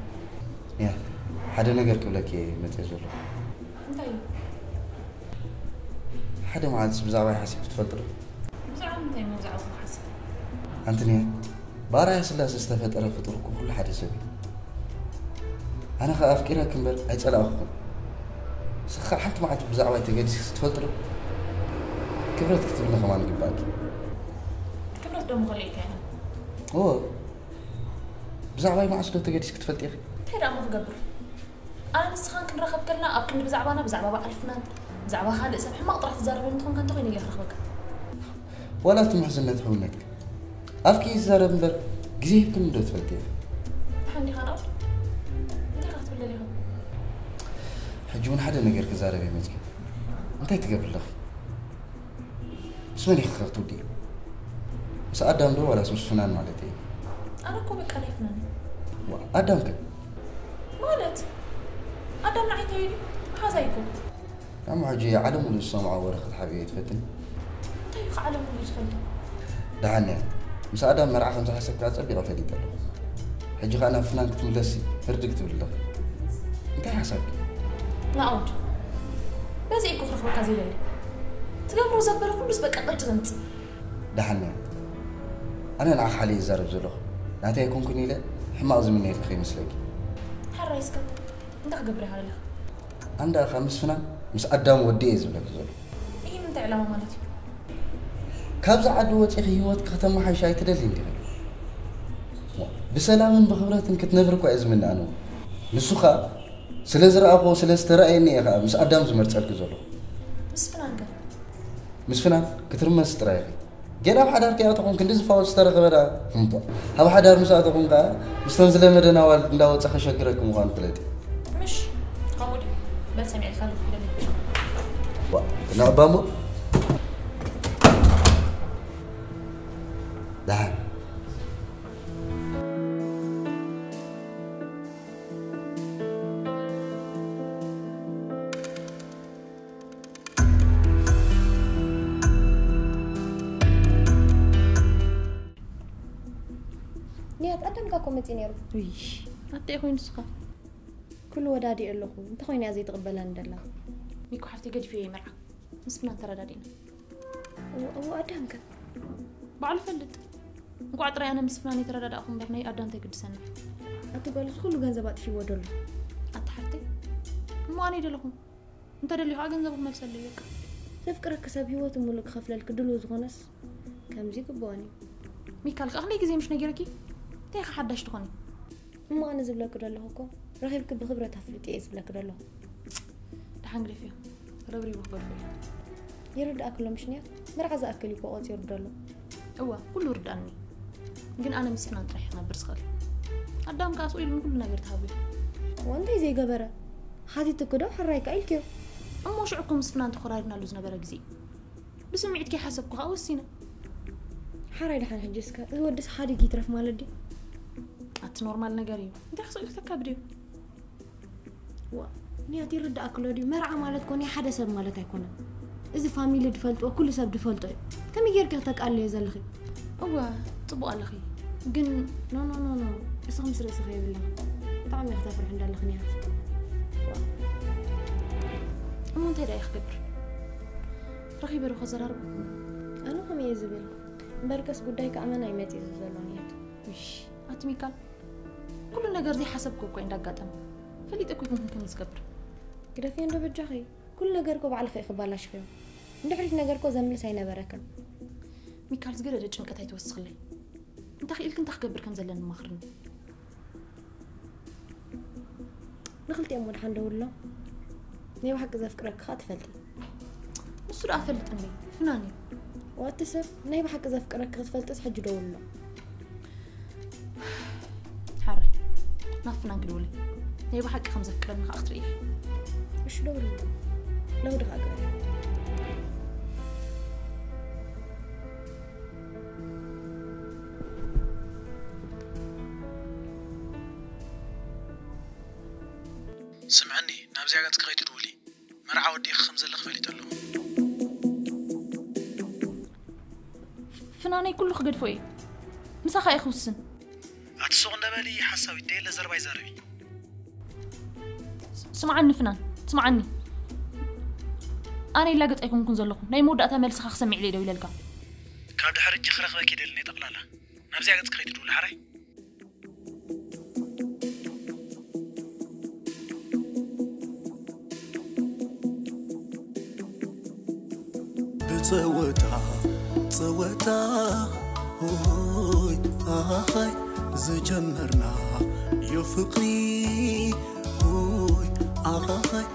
ንያት ሓደ ነገር ክብለኪ እየ መፅእ ዘለኹ። እንታይ እዩ? ሓደ መዓልትስ ብዛዕባይ ሓሲብኪ ትፈልጢ ዶ? ብዛዕባ ምንታይ እሞ ብዛዕባ ክሓስብ? ኣንቲ ንያት ብኣርኣያ ስላሴ ዝተፈጠረ ፍጡር እኮ ኩሉ ሓደ ሰብ እዩ። ኣነ ኸዓ ኣፍቂረኪ እምበር ኣይፀላእኹኹን። ንስኺ ኸዓ ሓንቲ መዓልቲ ብዛዕባይ ተገዲስኪ ትፈልጢ ዶ? ክብረት ክትብሊ ከማን ይግባኣኪ። ክብረት ደሞ ከለይካ እያ። እወ ብዛዕባይ መዓስ ዶ ተገዲስኪ ትፈልጢ ኢኺ? እንታይ ደኣ እሞ ክገብር? ኣነ ንስኻን ክንራኸብ ከለና ኣብ ክንዲ ብዛዕባና ብዛዕባ በዓል ፍናን ብዛዕባ ካልእ ሰብ ሕማቕ ጥራሕ ትዛረበኒ እንተኾንካ እንተኾይነ ኢለ ክረኽበካ። ዋላ እቲ ምሕዝነት ሕውነትኪ ኣፍኪ ይዛረብ እምበር ግዜ ሂብክኒ ዶ ትፈልጢ ኢኺ? ደሓን ዲኻ ናኦድ? እንታይ ኢኻ ክትብል ደሊኻ? ሕጂ እውን ሓደ ነገር ክዛረብ እየ መፂእ። እንታይ ትገብሪ ኣለኺ? ምስ መን ኢኺ ከ ክትውድኢ? ምስ ኣዳም ዶ ዋላስ ምስ ፍናን ማለት እየ? ኣነ እኮ በቃ ናይ ፍናን እየ። ዋ፣ ኣዳም ከ? ማለት ኣዳም ንዓይ እንታይ ኢሉ? መሓዛይ እኮ። እሞ ሕጂ ዓለም ሙሉእ ዝሰምዖ ወረ ክትሓብዮ ኣይትፈትን? እንታይ እዩ ከዓ ዓለም ሙሉእ ዝፈልጦ? ደሓን እያ። ምስ ኣዳም መርዓ ከም ዝሓሰብካ ጸቢቐ ፈሊጠ ኣለኹ። ሕጂ ኸኣ ናብ ፍናን ክትምለሲ ህርዲ ክትብል ኣለኺ። እንታይ ሓሳብኪ? ናኦድ በዚ እኮ ክረኽበካ ዘይደሊ። ትገብሮ ዘበለ ኩሉስ በቃ ቅጭ ዘምጽእ። ደሓን እያ። ኣነ ንዓኺ ሓልየ ይዛረብ ዘለኹ። ናተይ ኣይኮንኩን ኢለ ሕማቕ ዝምነየልኪ ከይመስለኪ። ሓራይ እስከ እንታይ ክገብር ኢኻ ዘለኻ? ኣንዳ ካብ ምስ ፍናን ምስ ኣዳም ወዲ እየ ዝብለኪ ዘለኹ። ይህ እንታይ ዕላማ ማለት እዩ? ካብዚ ዓዲ ወፂኺ ህይወትኪ ከተመሓይሽ ኣይትደልይ እንዲኺ? ብሰላምን ብኽብረትን ክትነብሪ እኳ እየ ዝምነ ኣነ እውን። ንሱ ኸኣ ስለ ዝረኣኽዎ ስለ ዝተረኣየኒ እየ ኸኣ ምስ ኣዳም ዝመርፀልኪ ዘለኹ። ምስ ፍናን ከ? ምስ ፍናን ክትርመሲ ጥራይ ኢኺ። ገና ኣብ ሓዳር ከይኣተኹም ክንዲ ዝፋወስ ዝተረኸበ ደኣ እምቧ። ኣብ ሓዳር ምስ ኣተኹም ከኣ ምስቶም ዝለመደን ኣዋልድ እንዳወፀ ከሸግረኪ ምዃኑ ፍለጢ። ምሽ ከምኡ ድዩ? በል ሰሚዐልካ ኣለኹ ኢለኒ። ዋ፣ ትነቕባ እሞ። ደሓን። ንያት ኣዳምካ እኮ መፂእ ነይሩ። ውይ ኣተይ ኮይኑ ንስኻ? ኩሉ ወዳዲ ኣለኹ እንተኾይኑ እያ ዘይትቕበለኒ ደላ። ሚኮ ሓፍተይ ገዲፈዮ ይመርዓ ምስ ፍናን ተረዳዲእና። እዎ ኣዳምከ? ባዕሉ ፈልጥ። እንቋዕ ጥራይ ኣነ ምስ ፍናን የተረዳዳእኹ እምበር ናይ ኣዳም እንታይ ግድሰና? ኣቲ ጓልስ ኩሉ ገንዘብ ኣጥፊዎ ደሎ። ኣቲ ሓፍተይ እሞ ኣነ ይደለኹም እንተ ደልዩ ከዓ ገንዘቡ ክመልሰለይ በቃ። ዘፍቅረኪ ሰብ ህይወቱ ሙሉእ ክኸፍለልኪ ድልው ዝኾነስ ከምዚ ይግብኦን እዩ። ሚካል ከዓ ክንደይ ግዜ ምሽ ነጊረኪ? እንታይ ኢኻ ሓዳሽ ትኾኒ? እሞ ኣነ ዝብለኪ ደለኹ እኮ ረኺብኪ ብኽብረት ኣፍልጢ እየ ዝብለኪ ደለኹ። ደሓን ግደፍዮ። ረብሪቡ ክገድፎ እዩ። ይርዳእኪ ኣሎ ምሽ ንያት መርዓ ዝኣክል እዩ እኮ ቆፂሩ ደሎ። እዋ ኩሉ ርዳእኒ። ግን ኣነ ምስ ፍናን ጥራሕ ክነብር ዝኽእል። ኣዳም ከዓ ስቕ ኢሉ ንኩሉ ነገር ተሃብዩ። እዋ እንታይ ዘይገበረ? ሓቲትኪ ዶ ሕራይ ከዓ ኢልክዮ። እሞ ሽዑ እኮ ምስ ፍናን ተኾራሪናሉ ዝነበረ ግዜ እዩ። ብስምዒት ከይሓሰብኩ ከዓ ወሲነ። ሓራይ ደሓን ሕጂ እስከ እዚ ወድስ ሓዲግ ይትረፍ ማለት ድዩ? ኣቲ ኖርማል ነገር እዩ። እንታይ ክስእል ክተካብድ እዩ? ዋ ንያት ይርዳእክሎ ድዩ? መርዓ ማለት ኮነ ሓደ ሰብ ማለት ኣይኮነን። እዚ ፋሚሊ ድፈልጥዎ ኩሉ ሰብ ድፈልጦ እዩ። ከመይ ጌርኪ ክተቃልዮ ዘለኺ? እወ ጽቡቕ ኣለኺ ግን ኖ ኖ ኖ ኖ እስኺ ምስ ርእስኺ የብልኺ። ብጣዕሚ ኢኺ ተፍርሒ እንዳለኺ ንያት። እሞ እንታይ ደኣ ክገብር? ረኺበ ዶ ከዘራርቦ? ኣነ ከምኡ እየ ዝብል። እምበርከስ ጉዳይካ ኣመና እዩ መፂኡ ዘሎ ንያት። ውሽ ኣቲ ሚካል ኩሉ ነገር ዘይሓሰብኩ እኮ እዩ እንዳጋጠመ። ፈሊጠ እኮ ይኮንኩን ከምዚ ዝገብር። ግደፍዮ እንዶ በጃኺ። ኩሉ ነገር እኮ ባዕልኺ ኢኺ ባላሽኽዮ። ንድሕሪት ነገር እኮ ዘምልስ ኣይነበረክን። ሚካል፣ ዝገደደ ጭንቀት ኣይትወስኽለይ። እንታይ ክኢልክ እንታይ ክገብር ከም ዘለኒ ማኽርኒ። ንኽልቲኦም ወድሓን ደውሎ። ናይ ብሓቂ ዘፍቅረክ ኸኣ ትፈልጢ። ንሱ ደኣ ፈልጥኒ ፍናን እዩ። ዋቲ ሰብ ናይ ብሓቂ ዘፍቅረክ ክትፈልጥስ ሕጂ ደውሎ። ሓራይ፣ ናብ ፍናን ክድውል። ናይ ብሓቂ ከም ዘፍቅረኒ ኸኣ ክትርኢ። እሺ ደውሎ። ለውዲ ኸኣ ግበሪ። ስምዕኒ፣ ናብዚኣ ገጽኪ ከይትድውሊ። መርዓ ወዲእኺ ከም ዘለኺ ፈሊጠ ኣለኹ። ፍናነይ፣ ኩሉ ክገድፎ እየ። ምሳኻ እየ ክውስን። ኣቲ ሱቕ እንደ በሊ ሓሳዊት፣ ደየለ ዘረባ ይዛረቢ። ስምዓኒ ፍናን፣ ስምዓኒ። ኣነ ይላገጽ ኣይኮንኩን ዘለኹ። ናይ መወዳእታ መልስኻ ክሰምዕ ኢለ ደው ኢለልካ። ካብ ድሕሪ እጂ ክረኽበኪ ይደልን እየ ጠቕላላ። ናብዚኣ ገጽኪ ከይትድውሊ ሓራይ። ብጸወታ ጸወታ ሆይ ኣኻኻይ ዝጀመርና ዮ ፍቕሪ ሆይ ኣኻኻይ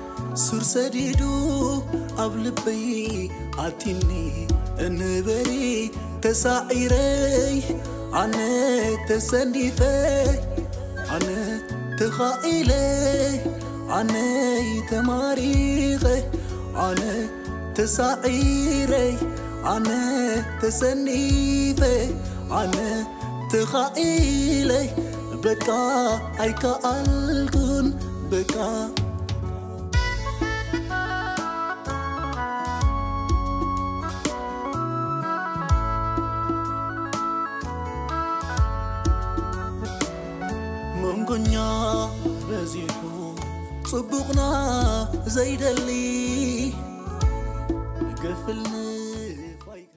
ሱር ሰዲዱ ኣብ ልበይ ኣቲኒ እንበሪ ተሳዒረይ ኣነ ተሰኒፈ ኣነ ተኻኢለ ኣነይ ተማሪኸ ኣነ ተሳዒረይ ኣነ ተሰኒፈ ኣነ ተኻኢለይ በቃ ኣይከኣልኩን በቃ መንጎኛ በዚሑ ጽቡቕና ዘይደሊ ገፍልኒ